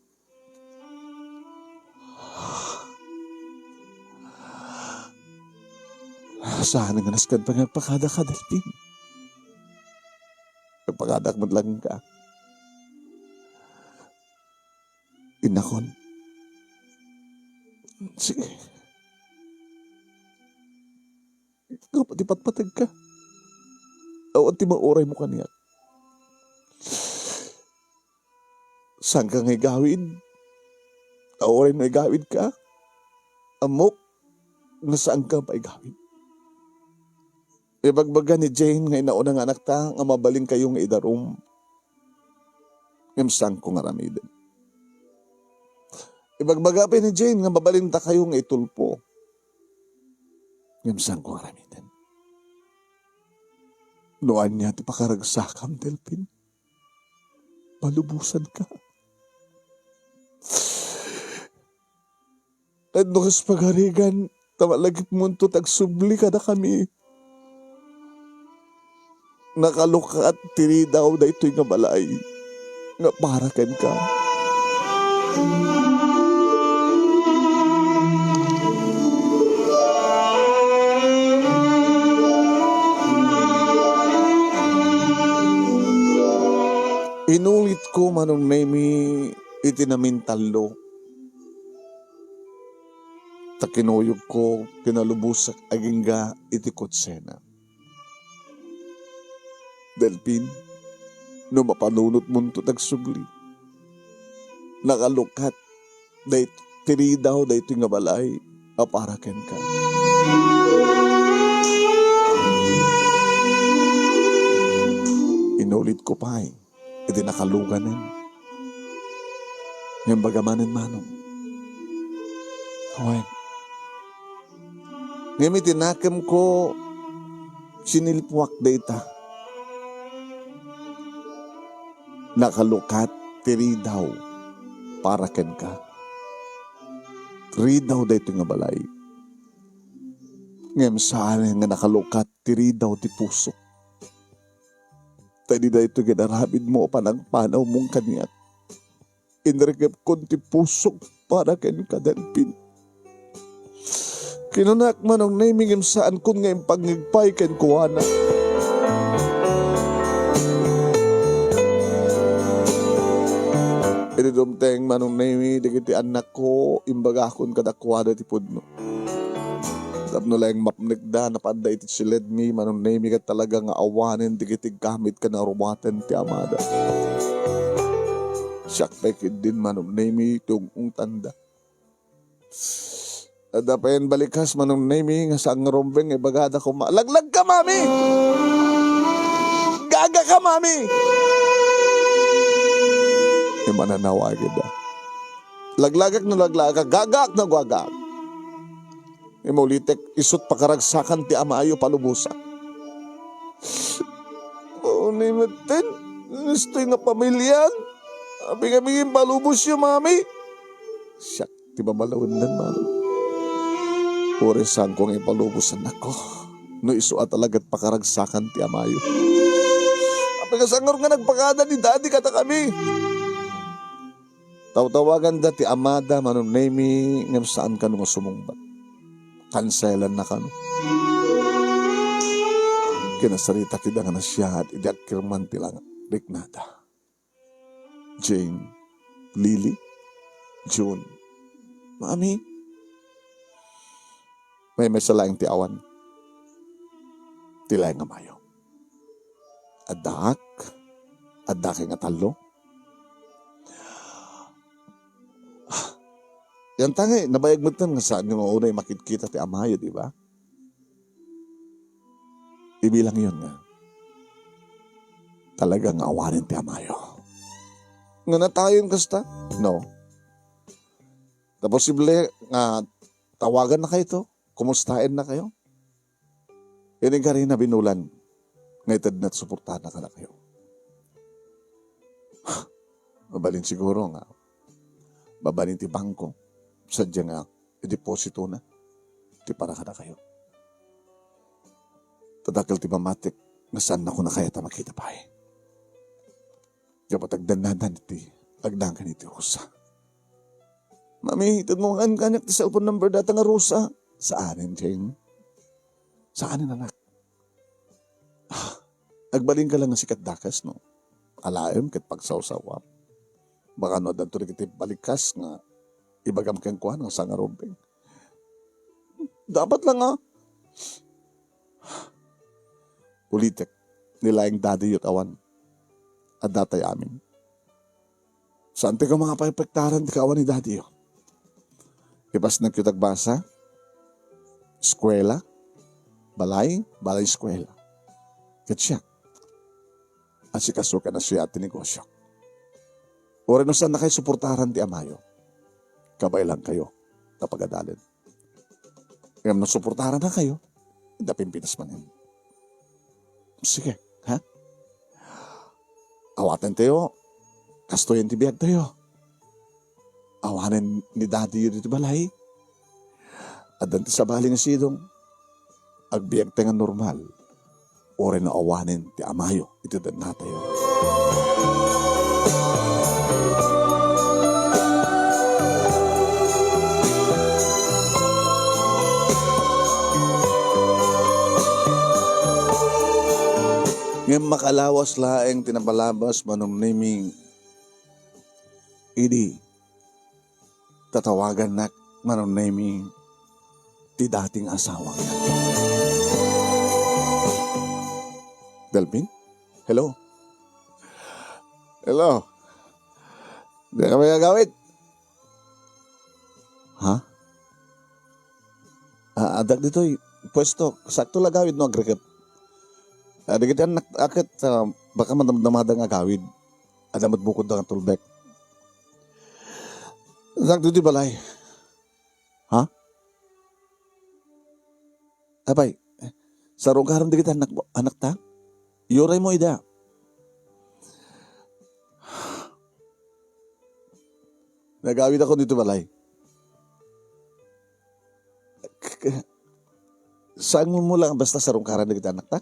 Saan nga nasken pay nga agpakada ka, Delfin? Agpakadak met laeng ka. Innakon. Sige. Gapu ti patpategka. Awan ti mauraymo kaniak. Saanka nga igawid? Uray no igawidka, ammok nga saanka maigawid. Ibagbaga ni Jane nga inauna nga anakta nga mabalinkayo nga idarum, ngem saanko nga aramiden. Ibagbaga pay ni Jane nga mabalintakayo nga itulpo, ngem saanko nga aramiden. No ania ti pakaragsakam, Delfin, palubosanka. Ket no kas pagarigan, ta malagipmonto ti agsubli kadakami. nakalukat ti ridaw daytoy nga balay nga para kenka. Inulitko, Manong Nemi, iti namintallo, ta kinuyogko ti nalubosak agingga iti kutsena. Delpin, no mapanunotmonto ti agsubli, nakalukat day-, ti ridaw daytoy nga balay a para kenka. Inulitko pay iti nakaluganen. Ngem baga manen, Manong. Wen. Ngem iti nakemko, sinilpuak dayta. Nakalukat ti ridaw para kenka. Ridaw daytoy nga balay. Ngem saan nga nakalukat ti ridaw ti pusok. Ta idi daytoy nga inaramidmo a panagpanawmo kaniak, inrikepkon ti pusok para kenka, Delpin. Kinunak, Manong Nemi, ngem saankon nga impangngeg pay kenkuana. Idi dumteng, Manong Nemi, dagiti annakko, imbagakon kadakuada ti pudno. Tapno laeng mapnekda, napadda iti chiledmi, Manong Nemi, ket talaga nga awanen dagiti gamit ken naruatan ti amada. Siak pay ketdin, Manong Nemi, ti ung-ungtanda. Adda payen balikas, Manong Nemi, nga saan nga rumbeng nga ibagada koma, "Laglagka, mami! Gagaka, mami!" Imananaw agida. Laglagak no laglagak, gagaak no gagaak. Imulitek, isut' pakaragsakan ti amayo palubosak. Mauni metten, istoy nga pamilian. Apay kami impalubosyo, mami? Siak ti mamalawendan, mami. Uray saanko nga ipalubos annakko, no isu a talagat pakaragsakan ti amayo. Apay nga sangar nga nagpakada ni daddy kadakami? Tawtawaganda ti amada, Manong Nemi, ngem saan kano nga sumungbat. Kanselanna kano. Kinasarita ti dangana siak idi agkirman ti langit. Riknada. Jane, Lily, June. Mami, maymaysa laeng ti awan. Ti laeng a Mayo. Addaak, adda kay nga tallo. Yan tangay, nabayag metten nga saanyo nga unay makitkita ti amayo, di ba? Ibilangyon nga talaga nga awanen ti amayo. Nga natayen kasta? No. Ta posible nga tawagannakayo, kumustaennakayo. Iti garina binulan nga itedna ti suportana kadakayo. Mabalin siguro nga mabalin ti bangko, sadia nga idepositona ti para kadakayo. Ta dakkel ti mamatik nga saannako a kayat a makita pay. Gapu ta agdannadan iti agnagan iti Rosa. Mami, itedmo nga kaniak ti cellphone number data nga Rosa. Saanen, Jane. Saanen, anak. Ah, agbalinka lang nga sikat dakes, no? Alaem ket pagsawsawam. Baka no addanto dagiti balikas nga ibagam kenkuana nga sangarumbeng. Dapat lang, ah. Ulitek, ni laeng daddyyo ti awan. Addatay amin. Saan ti koma nga paipektaran ti kaawan ni daddyyo? Ipasnekyo ti agbasa, eskuela, balay, balay, eskuela. Ket siak, asikaso ken asiat ti negosyok. Uray no saannakayo suportaran ti amayo, kabaelangkayo ta pagadalen. Ngem no suportarannakayo, adda pimpinas manen. Sige, ha? Awatentayo, kastoyen ti biagtayo. Awanen ni daddyyo ditoy balay. Addan ti sabali nga sidong. Agbiagta nga normal. uray no awanen ti amayo iti dannatayo. Ngem makalawas laeng ti napalabas, Manong Nemi, idi tatawagannak, Manong Nemi, ti dating asawak. Delpin? Hello? Hello? Diak kami agawid? Ha? Ah, addak ditoy puesto. Sakto la agawid no agrikep. Ah, dagiti annak, aket, ah, baka madamdamada nga agawid. Adda met bukodda nga tulbek. Sakto ditoy balay. Ha? Apay, sarungkaran dagiti annak, anakta? Iyuraymo ida. Nagawidakon ditoy balay. K-, k-, sangmo lang basta sarungkaran dagiti anakta?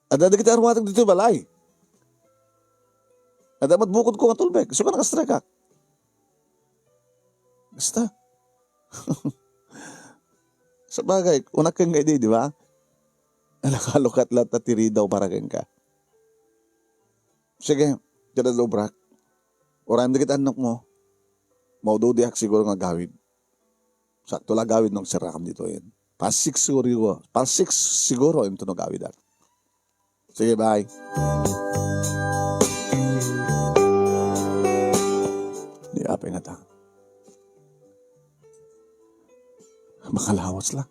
Adda dagiti arumatek ditoy balay. Adda met bukodko nga tulbek. Isu nga nakastrikak. Basta. Sabagay, unak kenka idi, di ba? Nakalukat latta ti ridaw para kenka. Sige, kada obrak. Urayem dagiti annakmo. Maududiak siguro nga agawid. Sakto la agawid no agserrakam ditoyen. Past six siguro, past six siguro inton agawidak. Sige, bye. Di apay ngata. Makalawas lang.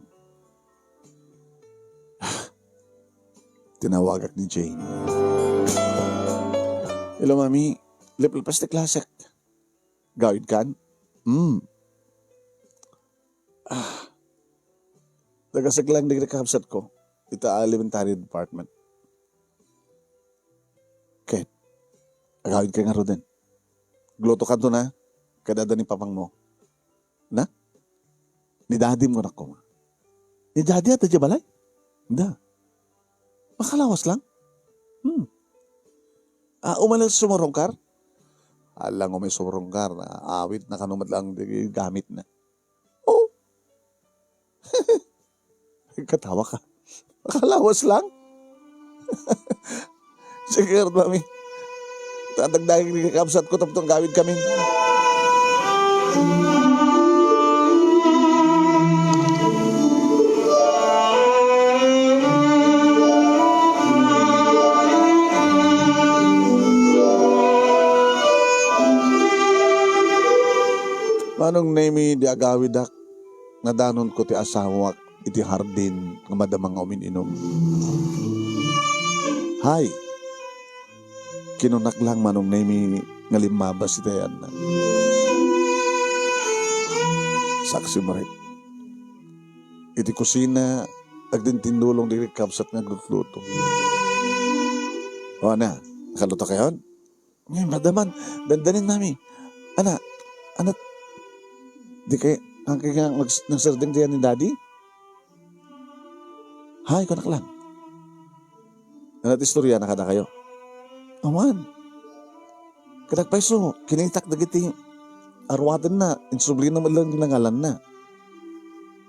Tinawagak ni Jane. Hello, Mami. Liplipes ti klasek. Gawid kan? Hmm. Ah. Taga-Siglang dagiti kakabsatko ita elementary department. Ket, agawidka ngaruden. Glutokanto na, kada adda ni papangmo. Na? Ni dadim ko na koma. Ni dadi adda diay balay? Da. Makalawas lang? Hmm. Ah, umay sumurungkar? Alang umay sumurungkar, awit na kano met lang di gamit na. Oh. Katawa ka. Makalawas lang? Sige, Mami. Tatagdagik ni kakabsat ko tapno gawid kami. Manong Nemi, di agawidak, nadanonko ti asawak iti hardin nga madama nga umin-inum. Hay! Kinunak lang Manong Nemi nga limmabas iti ayanna. Saksi met. Iti kusina, agdindindulong dagiti kabsat nga aglutluto. O, ana, nakaluto kayon? Ngem, madaman, dandanin, Mami. Ana, ana, di kay, ang kay nga nags-, nagsirdeng diay ni Daddy? Hay, kunak lang. Ano ti istorya na kadakayo? Awan. Kanak pay isu, kinitak dagiti aruatenna, insublina met lang ti nangalanna.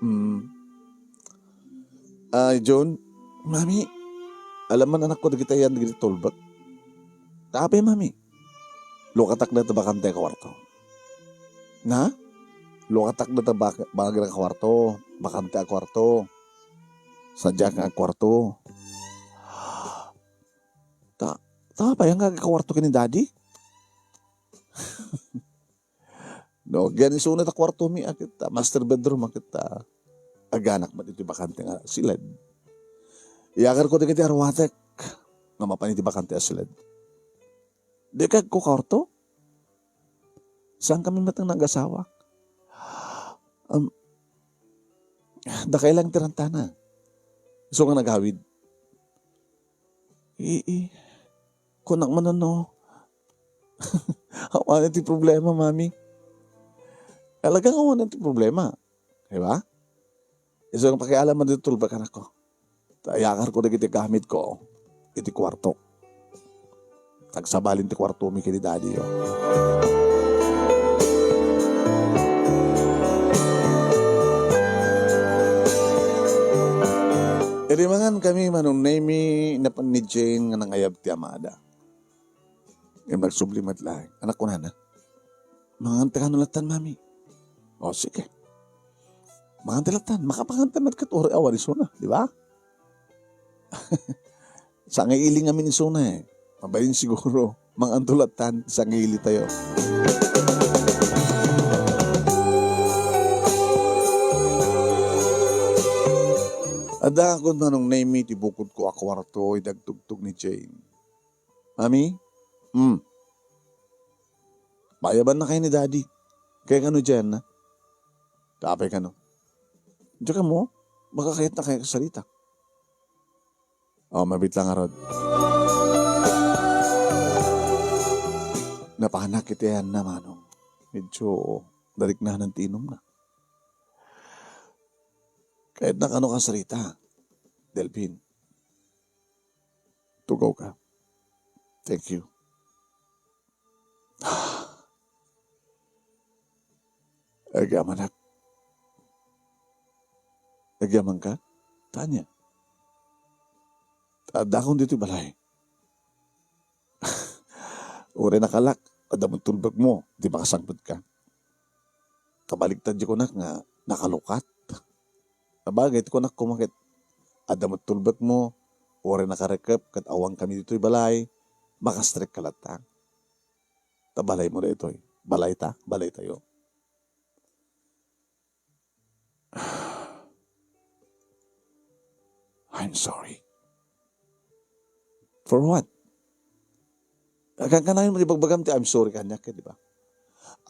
Hmm. Ay, John, Mami, alam man anakko dagiti ayan dagiti tulbek. Ta apay, Mami? Lukatak dayta bakante a kuarto. Na? Lukatak dayta bak-, bakante a kuarto. Bakante a kuarto. Sadiak nga kuarto. Ta, ta apay nga kuarto ken ni Daddy? No, agyan isuna ta kuartomi a ket, ah, master bedroom a ket, ah, aganak met iti bakante nga siled. Iyakarko dagiti aruatek nga mapan iti bakante a siled. Di kay agkukuarto? Saan kami met nga nagasawa? Um, dakay lang ti rantana. Isu nga nagawid. Ii, kunak man no. Awan ti problema, Mami. Talagang awan ti problema. Di ba? Isu nga pakialam man dito, tulbek, anakko. Ta ayakarko dagiti gamitko iti kuartok. Agsabalin ti kuartomi ken ni Daddy, o. Idi mangankami, Manong Nemy, napan ni Jane nga nangayab ti amada. Ngem nagsubli met laeng. Anak, kunana, "Mangan ti kano lattan, Mami." "O, sige. Mangan ti lattan. Makapangan ta met ket uray awan isuna, di ba?" Sangaili ngamin isuna, e. Mabalin siguro, mangan to lattan, sangaili tayo. Adda kon Manong Nemy ti bukodko a kuarto, idi agtugtog ni Jane. "Mami?" "Hmm." "Paayabanna kayo ni Daddy." "Kayatna diay?" "Apay kano?" "Diay kano, makakayatna kayo kasarita." "O, mabiit la ngarud." Napanak iti ayanna, Manong. Medyo nariknanan ti inumna. "Kayatna kano kasarita, Delphin." "Tugawka. Thank you." "Agyamanak." "Agyamanka? Ania?" "Addakon ditoy balay." "Uray nakalak, adda met tulbekmo, di makasangpetka." Kabaligtad ti kunak nga nakalukat. Sabagay, ti kunak koma ket, adda met tulbekmo, uray nakarekep ket awankami ditoy balay, makastrekka latta. Ta balaymo daytoy. Balayta, balaytayo. I'm sorry. For what? Kankanayon mo ti bagbagam ti "I'm sorry" kaniak, di ba?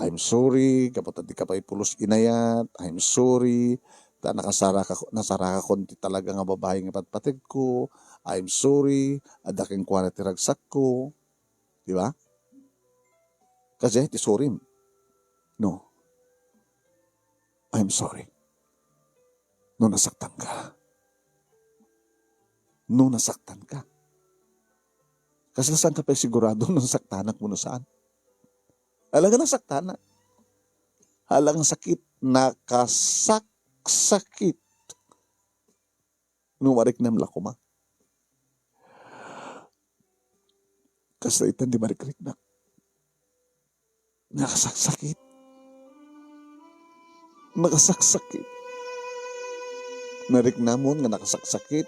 "I'm sorry gapu ta dika pay pulos inayat. I'm sorry ta nakasaraka-, nasarakakon ti talaga nga babai nga patpategko. I'm sorry, adda kenkuana ti ragsakko." Di ba? Kasi ti sorry. No. "I'm sorry no nasaktanka." No nasaktanka. Kasla saanka pay sigurado no nasaktanak wenno saan? Hala nga nasaktanak. Hala nga sakit, nakasaksakit. No mariknam la koma. Kasla itan ti marikriknak. Nakasaksakit. Nakasaksakit. Nariknamon nga nakasaksakit.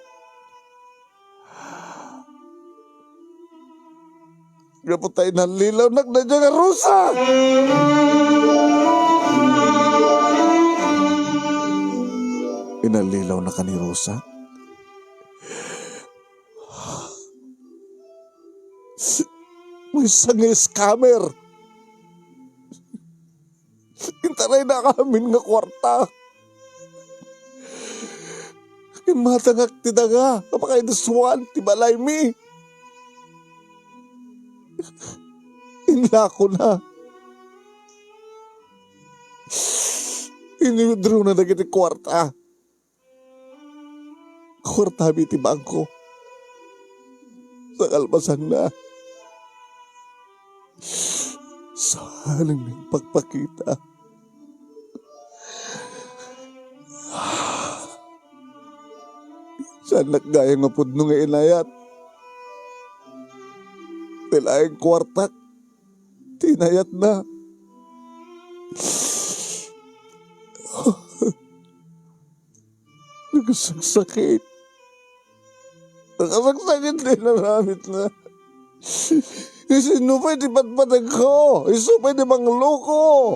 Gapu ta inallilawnak daydiay nga rusa! Inallilawnaka ni Rosa? Maysa nga scammer. Intarayna amin nga kuarta. Immatangak ti daga a makaiduswan ti balaymi. Inlakona. Ini-withdrawna dagiti kuarta. Kuartami iti bangko. Sa kalpasanna, saan nagpakpakita. Saannak gayam nga pudno nga inayat. Ti laeng kuartak ti inayatna. Nakasaksakit. Nakasaksakit ti inaramidna. Isinno pay ti patpategko? Isu pay ti mangloko?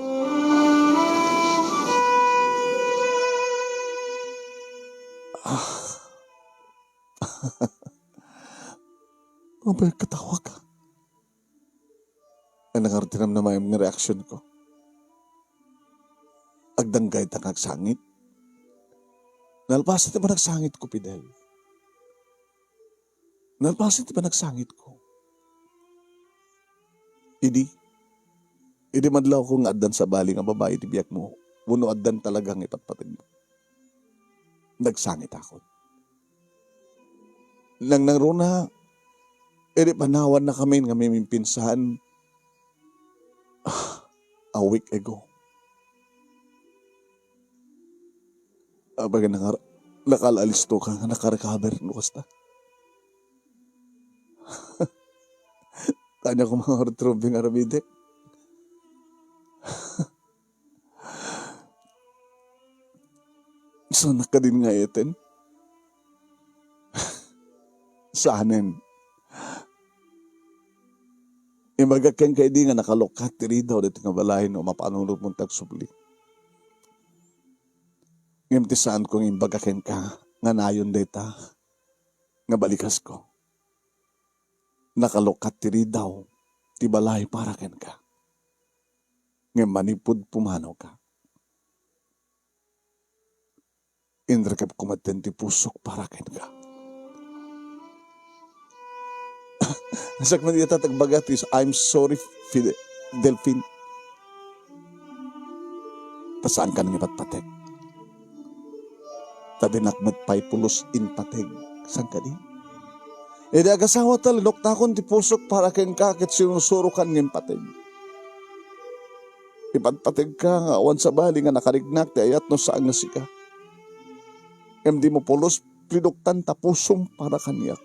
Ah. Apay, agkatawa ka? Ay, nangarud ti namnamaem nga reaksionko. Agdanggayta nga agsangit. Nalpasen ti panagsangitko, Fidel. Nalpasen ti panagsangitko. Idi, idi madlawko nga addan sabali nga babai ti biagmo, wenno addan talaga nga ipatpategmo. Nagsangitakon. Nangnangruna, idi panawanna kami nga mimimpinsan, ah, a week ago. Apay nga nakar-, nakaalalisto ka nga nakarecover no kasta? Tanya ko mga retrobing aramidik. Saan ka din nga eten? Saanen? Imbagak kenka idi nga nakalukkat ti ridaw daytoy nga balay no mapanunot mo ti agsubli. Ngem ti saanko nga imbaga kenka nga nayon dayta nga balikasko. Nakalukkat ti ridaw ti balay para kenka. Ngem manipud pumanaw ka, inrekep ko metten ti pusok para kenka. Nasak man ita tagbaga ti "I'm sorry, Fide-, Delfin." Ta saan ka nang ipatpateg. Ta dinak met pay pulos impateg. Saan kadi? Idi agasawa ta, linuktakon ti pusok para kenka ket sinusurokan nga impateg. Ipatpategka nga awan sabali nga nakariknak ti ayat no saan nga sika. Ngem dimo pulos, linuktan ta pusom para kaniak.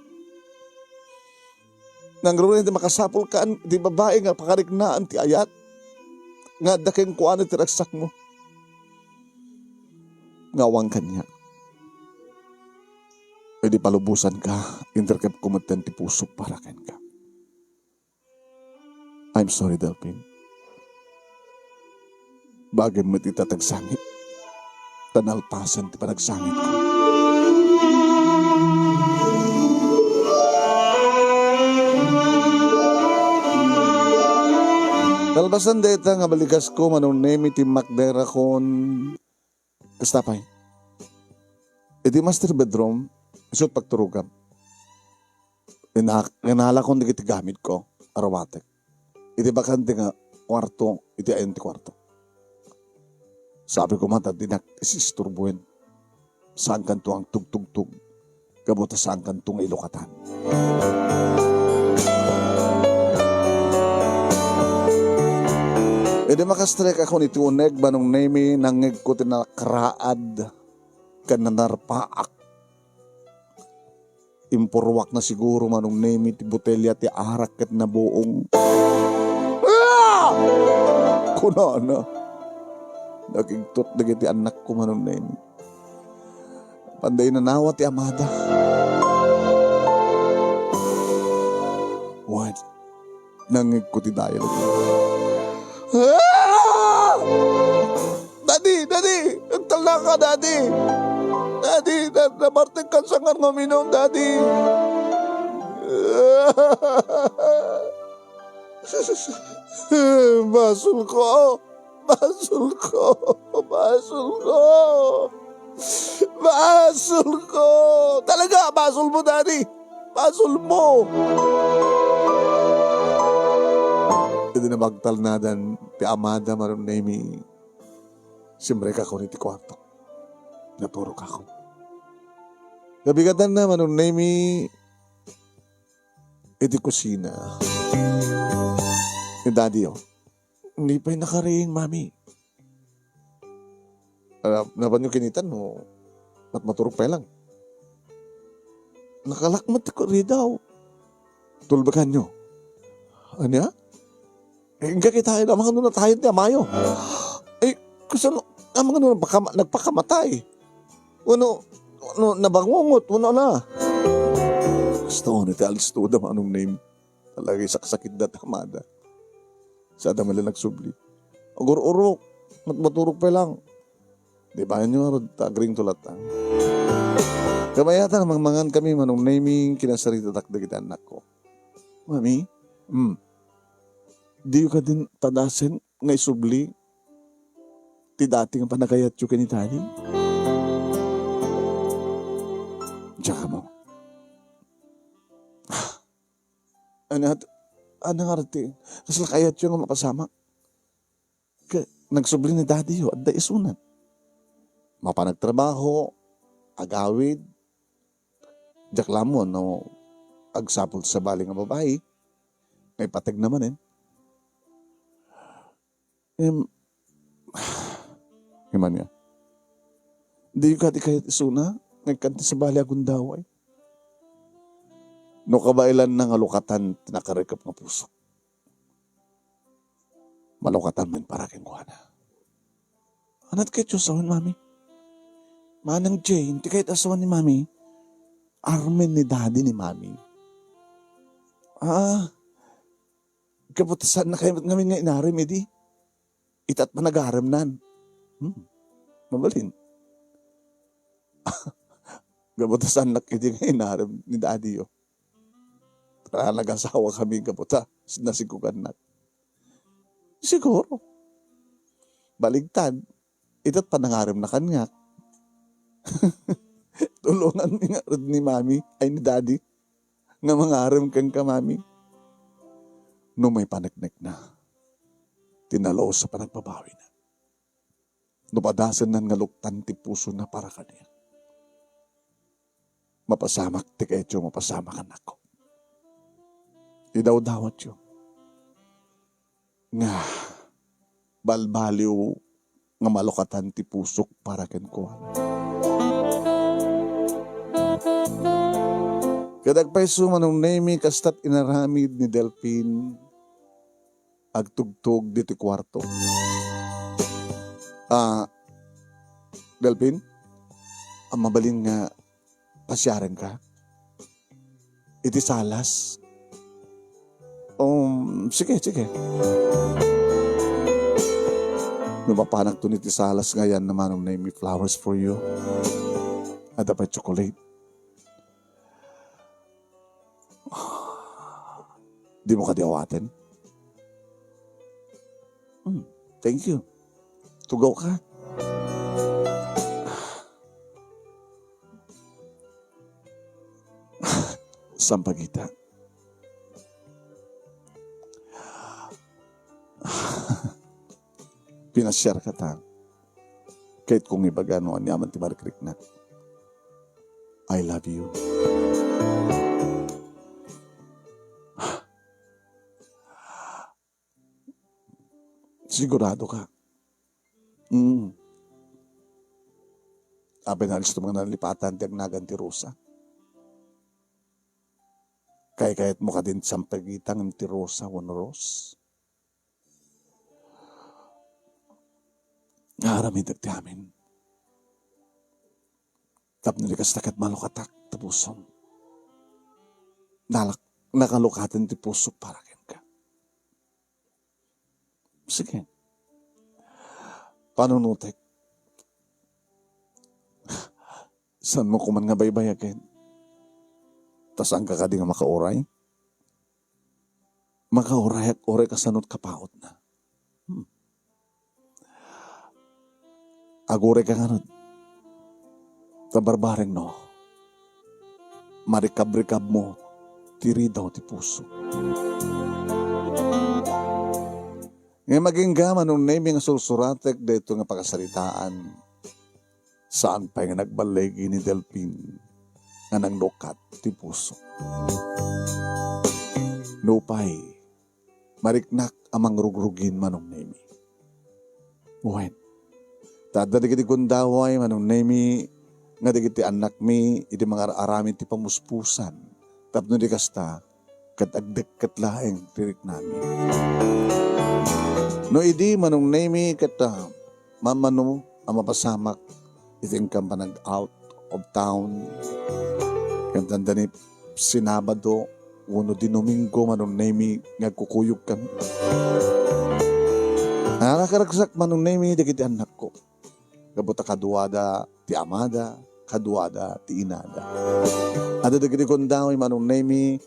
Nangruna ti makasapulkan ti babai nga pakariknaan ti ayat nga adda kenkuana ti ragsakmo nga awan kaniak. Idi palubosanka, inrekep ko metten ti pusok para kenka. I'm sorry, Delfin. Bagim met ita tagsangit. Ta nalpasen ti panagsangitko. Kalpasan dayta nga balikasko, Manong Nemi, timmakderakon. Kasta pay. Iti master bedroom, isu ti pagturogam. Ina-, inalakon dagiti gamitko, arawatek. Iti bakante nga kuarto, iti ayan ti kuarto. Sabi ko man, ta dinak isisturbuen. Saankanto nga agtugtugtog. Gapu ta saankanto nga ilukatan. Idi makastrek ako iti uneg, Manong Nemi, nangngegko ti nakraad ken nanarpaak. Impurruakna siguro, Manong Nemi, ti botelya ti arak ket nabuong. Ah! Kunana. Nakigtot dagiti annakko, Manong Nemi. Panda inanawa ti amada. Wen, nangngegko ti dayag. Ah! Daddy! Daddy! Agtalnaka, Daddy! Daddy! Na-, nabartek kan sangar nga uminum, Daddy! Basolko! Basolko! Basolko! Basolko! Talaga, basolmo, Daddy! Basolmo! Idi nabagtalnadan ti amada, Manong Nemi, simrekakon iti kuarto. Naturogakon. Nabigatanna, Manong Nemi, iti kusina ni Daddy, oh. Hindi pay nakariing, Mami. Ah, napanyo kinitan, no? Mat-, maturog pay lang. Nakalak met ti ridaw. Tulbakanyo. Ania? Eh, inka kita, amangan no natayod ni amayo. Eh, kasano, amangan no nagpakama-, nagpakamatay. Wenno, wenno nabangungot, wenno na. Gusto ko ni ti alisto da, Manong Nemi. Talaga, isaksakit da ti amada. Sada mala nagsubli. Agur-urok, mat-, maturog pay lang. Di ba, inyo arud, ta agring tulatang. Kabayatan, mangmangan kami, Manong Nemi, kinasaritatak dagiti annakko. Mami? Hmm. Diyo kadin tadasen nga isubli ti dati nga panagayatyo ken ni Daddy? Diak ammo. Ania, ania ngarud ti kasla kayatyo nga mapasamak? Ket nagsubli ni Daddy, oh, adda isunan. Mapan agtrabaho, agawid, Diak la ammo no agsapul ti sabali nga babai nga ipateg na manen. Em, Imanna, "Diyo kadi kayat isuna nga ikkan ti sabali a gundaway? No kabaelanna nga lukatan ti nakarikep nga pusok, malukatan met para kenkuana." "Ania ti kayatyo a sawen, Mami?" "Manang Jane, ti kayat a sawen ni Mami, armen ni Daddy ni Mami." "Ah, gapu ta saanna kayat ngamin nga inarem idi? Ita't panagaremnan." "Hmm, mabalin." "Gapu ta saannak idi nga inarem ni Daddy-yo. Ta nagasawa kami gapu ta nasigugannak." "Siguro. Baligtad, ita't panangaremna kaniak." "Tulonganmi ngarud ni Mami, ay ni Daddy, nga mangarem kenka, Mami." No maipaneknekna ti nalus a panagbabawina, no padasennan nga luktan ti pusona para kaniak, mapasamak ti kayatyo mapasamak, annakko. Idawdawatyo nga balbaliw nga malukatan ti pusok para kenkuana. Ket agpayso, Manong Nemy, kasta't inaramid ni Delfin, agtugtog ditoy kuarto. "Ah, Delfin, a, mabalin nga pasiarenka iti salas?" "Um, sige, sige." No mapanakton iti salas nga ayanna, Manong Nemy, flowers for you. Adda pay chocolate. Dimo kadi awaten? "Hmm, thank you. Tugawka." Sampagita, pinasiarka ta. Kayatko nga ibaga no aniaman ti marikriknak. I love you. Sigurado ka? Mm. Apay, nalisto nga nalipatan ti agnagan ti Rosa. Kaykayatmo kadin sampagita ngem ti Rosa wenno Ros? Nga aramidek ti amin. Tapno di kasta ket malukatak ti pusom. Nalak-, nakalukaten ti pusok para kenka. Sige. Panunotek. Saanmo koman nga baybayagen? Ta saanka kadi nga makauray? Makaurayak uray kasano ti kapautna. Hmm. Agurayka ngarud. Ta barbareng no, marikab-rikabmo ti ridaw ti puso. Ngem agingga, Manong Nemy, nga sursuratek daytoy nga pakasaritaan, saan pay nga nagballigi ni Delfin nga nanglukat ti puso. Nupay, mariknak a mangrugrugin, Manong Nemy. Wen, ta adda dagiti gundaway, Manong Nemy, nga dagiti annakmi idi mangar-aramid ti pamuspusan, tapno di kasta, ket agdekket laeng ti riknami. No idi, Manong Nemy, ket, ah, mammano a mapasamak iti inkam panag-out of town, ken dandani Sabado wenno Domingo, Manong Nemy, nga agkukuyogkami. Nakakaragsak, Manong Nemy, dagiti annakko. Gapu ta kaduada ti amada, kaduada ti inada. Adda dagiti gundaway, Manong Nemy,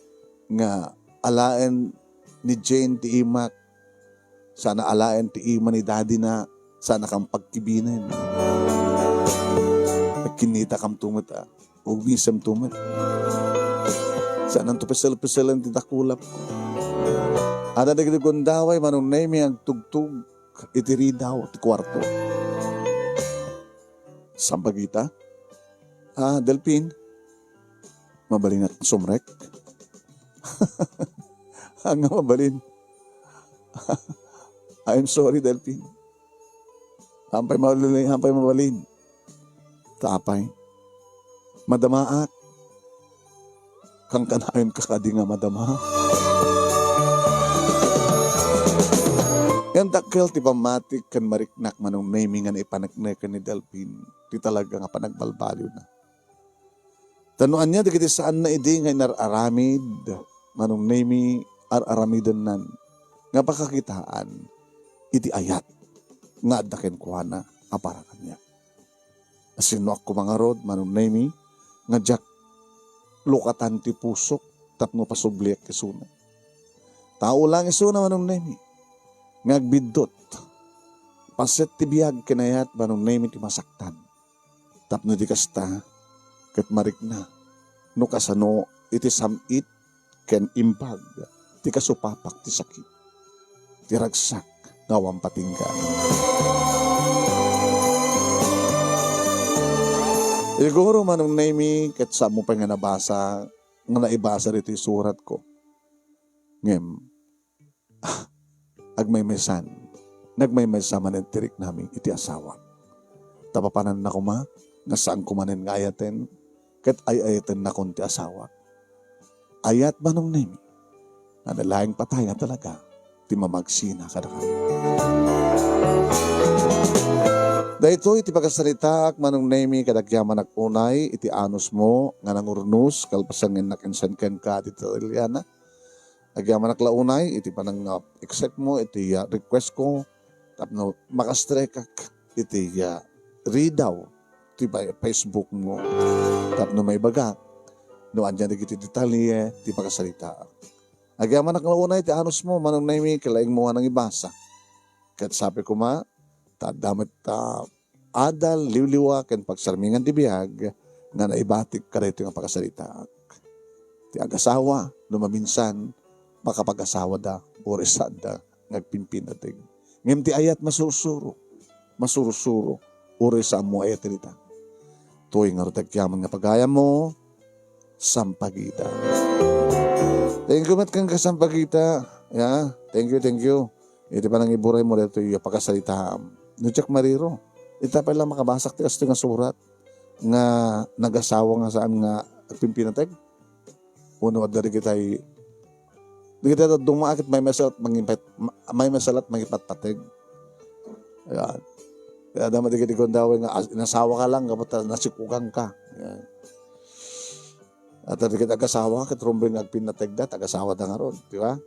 nga alaen ni Jane ti imak, sana alaen ti ima ni daddy na, sana kam pagkibinen. Nagkinnita kam to met, ah. Ugmisem to met. Sananto pisel-piselen ti dakulap. Adda dagiti gundaway, Manong Nemy, agtugtog iti ridaw ti kuarto. Sampagita, "Ah, Delfin, Mabalin a sumrek? Ania mabalin? I'm sorry, Delphine. Haanpay mabalin, haanpay mabalin. Ta apay? Madamaak. Kankanayon ka kadi nga madama. Ngem dakkel ti pammatik ken mariknak, Manong Nemy, nga naipanekneken ni Delphine ti talaga nga panagbalbaliwna. Ta no ania dagiti saanna idi nga inar-aramid, Manong Nemy, ar-aramidennan nga pakakitaan iti ayat nga adda kenkuana a para kaniak. Asinnuak koma ngarud, Manong Nemy, nga diak lukatan ti pusok tapno pasubliak isuna. Tao lang isuna, Manong Nemy, nga agbiddut. Paset ti biag ken ayat, Manong Nemy, ti masaktan. Tapno di kasta, ket marikna, no kasano iti sam-it ken imbag ti kasupapak ti sakit, ti ragsak nga awan patingga. Siguro, Manong Nemy, ket saanmo pay nga nabasa, nga naibasa ditoy suratko. Ngem, agmaymaysan, nagmaymaysa manen ti riknami iti asawak. Ta papananna koma nga saanko manen nga ayaten, ket ay-ayatennakon ti asawak. Ayat, Manong Nemy, nga nalaing patay nga talaga ti mamagsina kadakami. Daytoy ti pakasaritaak, Manong Nemy, ket agyamanak unay iti anusmo nga nangurnos kalpasan nga innak insan kenka ti Italiana. Agyamanak la unay iti panang-accept mo iti, ah, request ko tapno makastrekak iti, ah, ridaw ti pa-, Facebook mo tapno maibagak no ania dagiti detalye ti pakasaritaak. Agyamanak la unay iti anusmo, Manong Nemy, ket laingmo nga nangibasa. Ket sapay koma, ta adda met, ah, adal, liwliwa, ken pagsarmingan ti biag nga naibatik kadaytoy nga pakasaritaak. Ti agasawa, no maminsan, makapag-asawada, uray saanda nga agpimpinateg. Ngem ti ayat masursuro, masursuro, uray saanmo ayaten ita. Toy ngarud ti agyaman nga pagayammo, Sampaguita. Thank you met kenka, Sampaguita. Ya, thank you, thank you. Iti panangiburay mo daytoy a pakasaritaam. No diak mariro, ita pay la makabasak ti kastoy nga surat nga nagasawa nga saan nga agpimpinateg. Wenno adda dagitay, dagitay dadduma ket maymaysa lat mangipat-, ma-, maymaysa lat mangipatpateg. Ayan. Kaya adda met dagiti kundawe nga as-, inasawa ka lang gapu ta nasikugan ka. Ayan. At dagiti agasawa ket rumbeng nga agpinnategda, agasawada ngarud, di ba?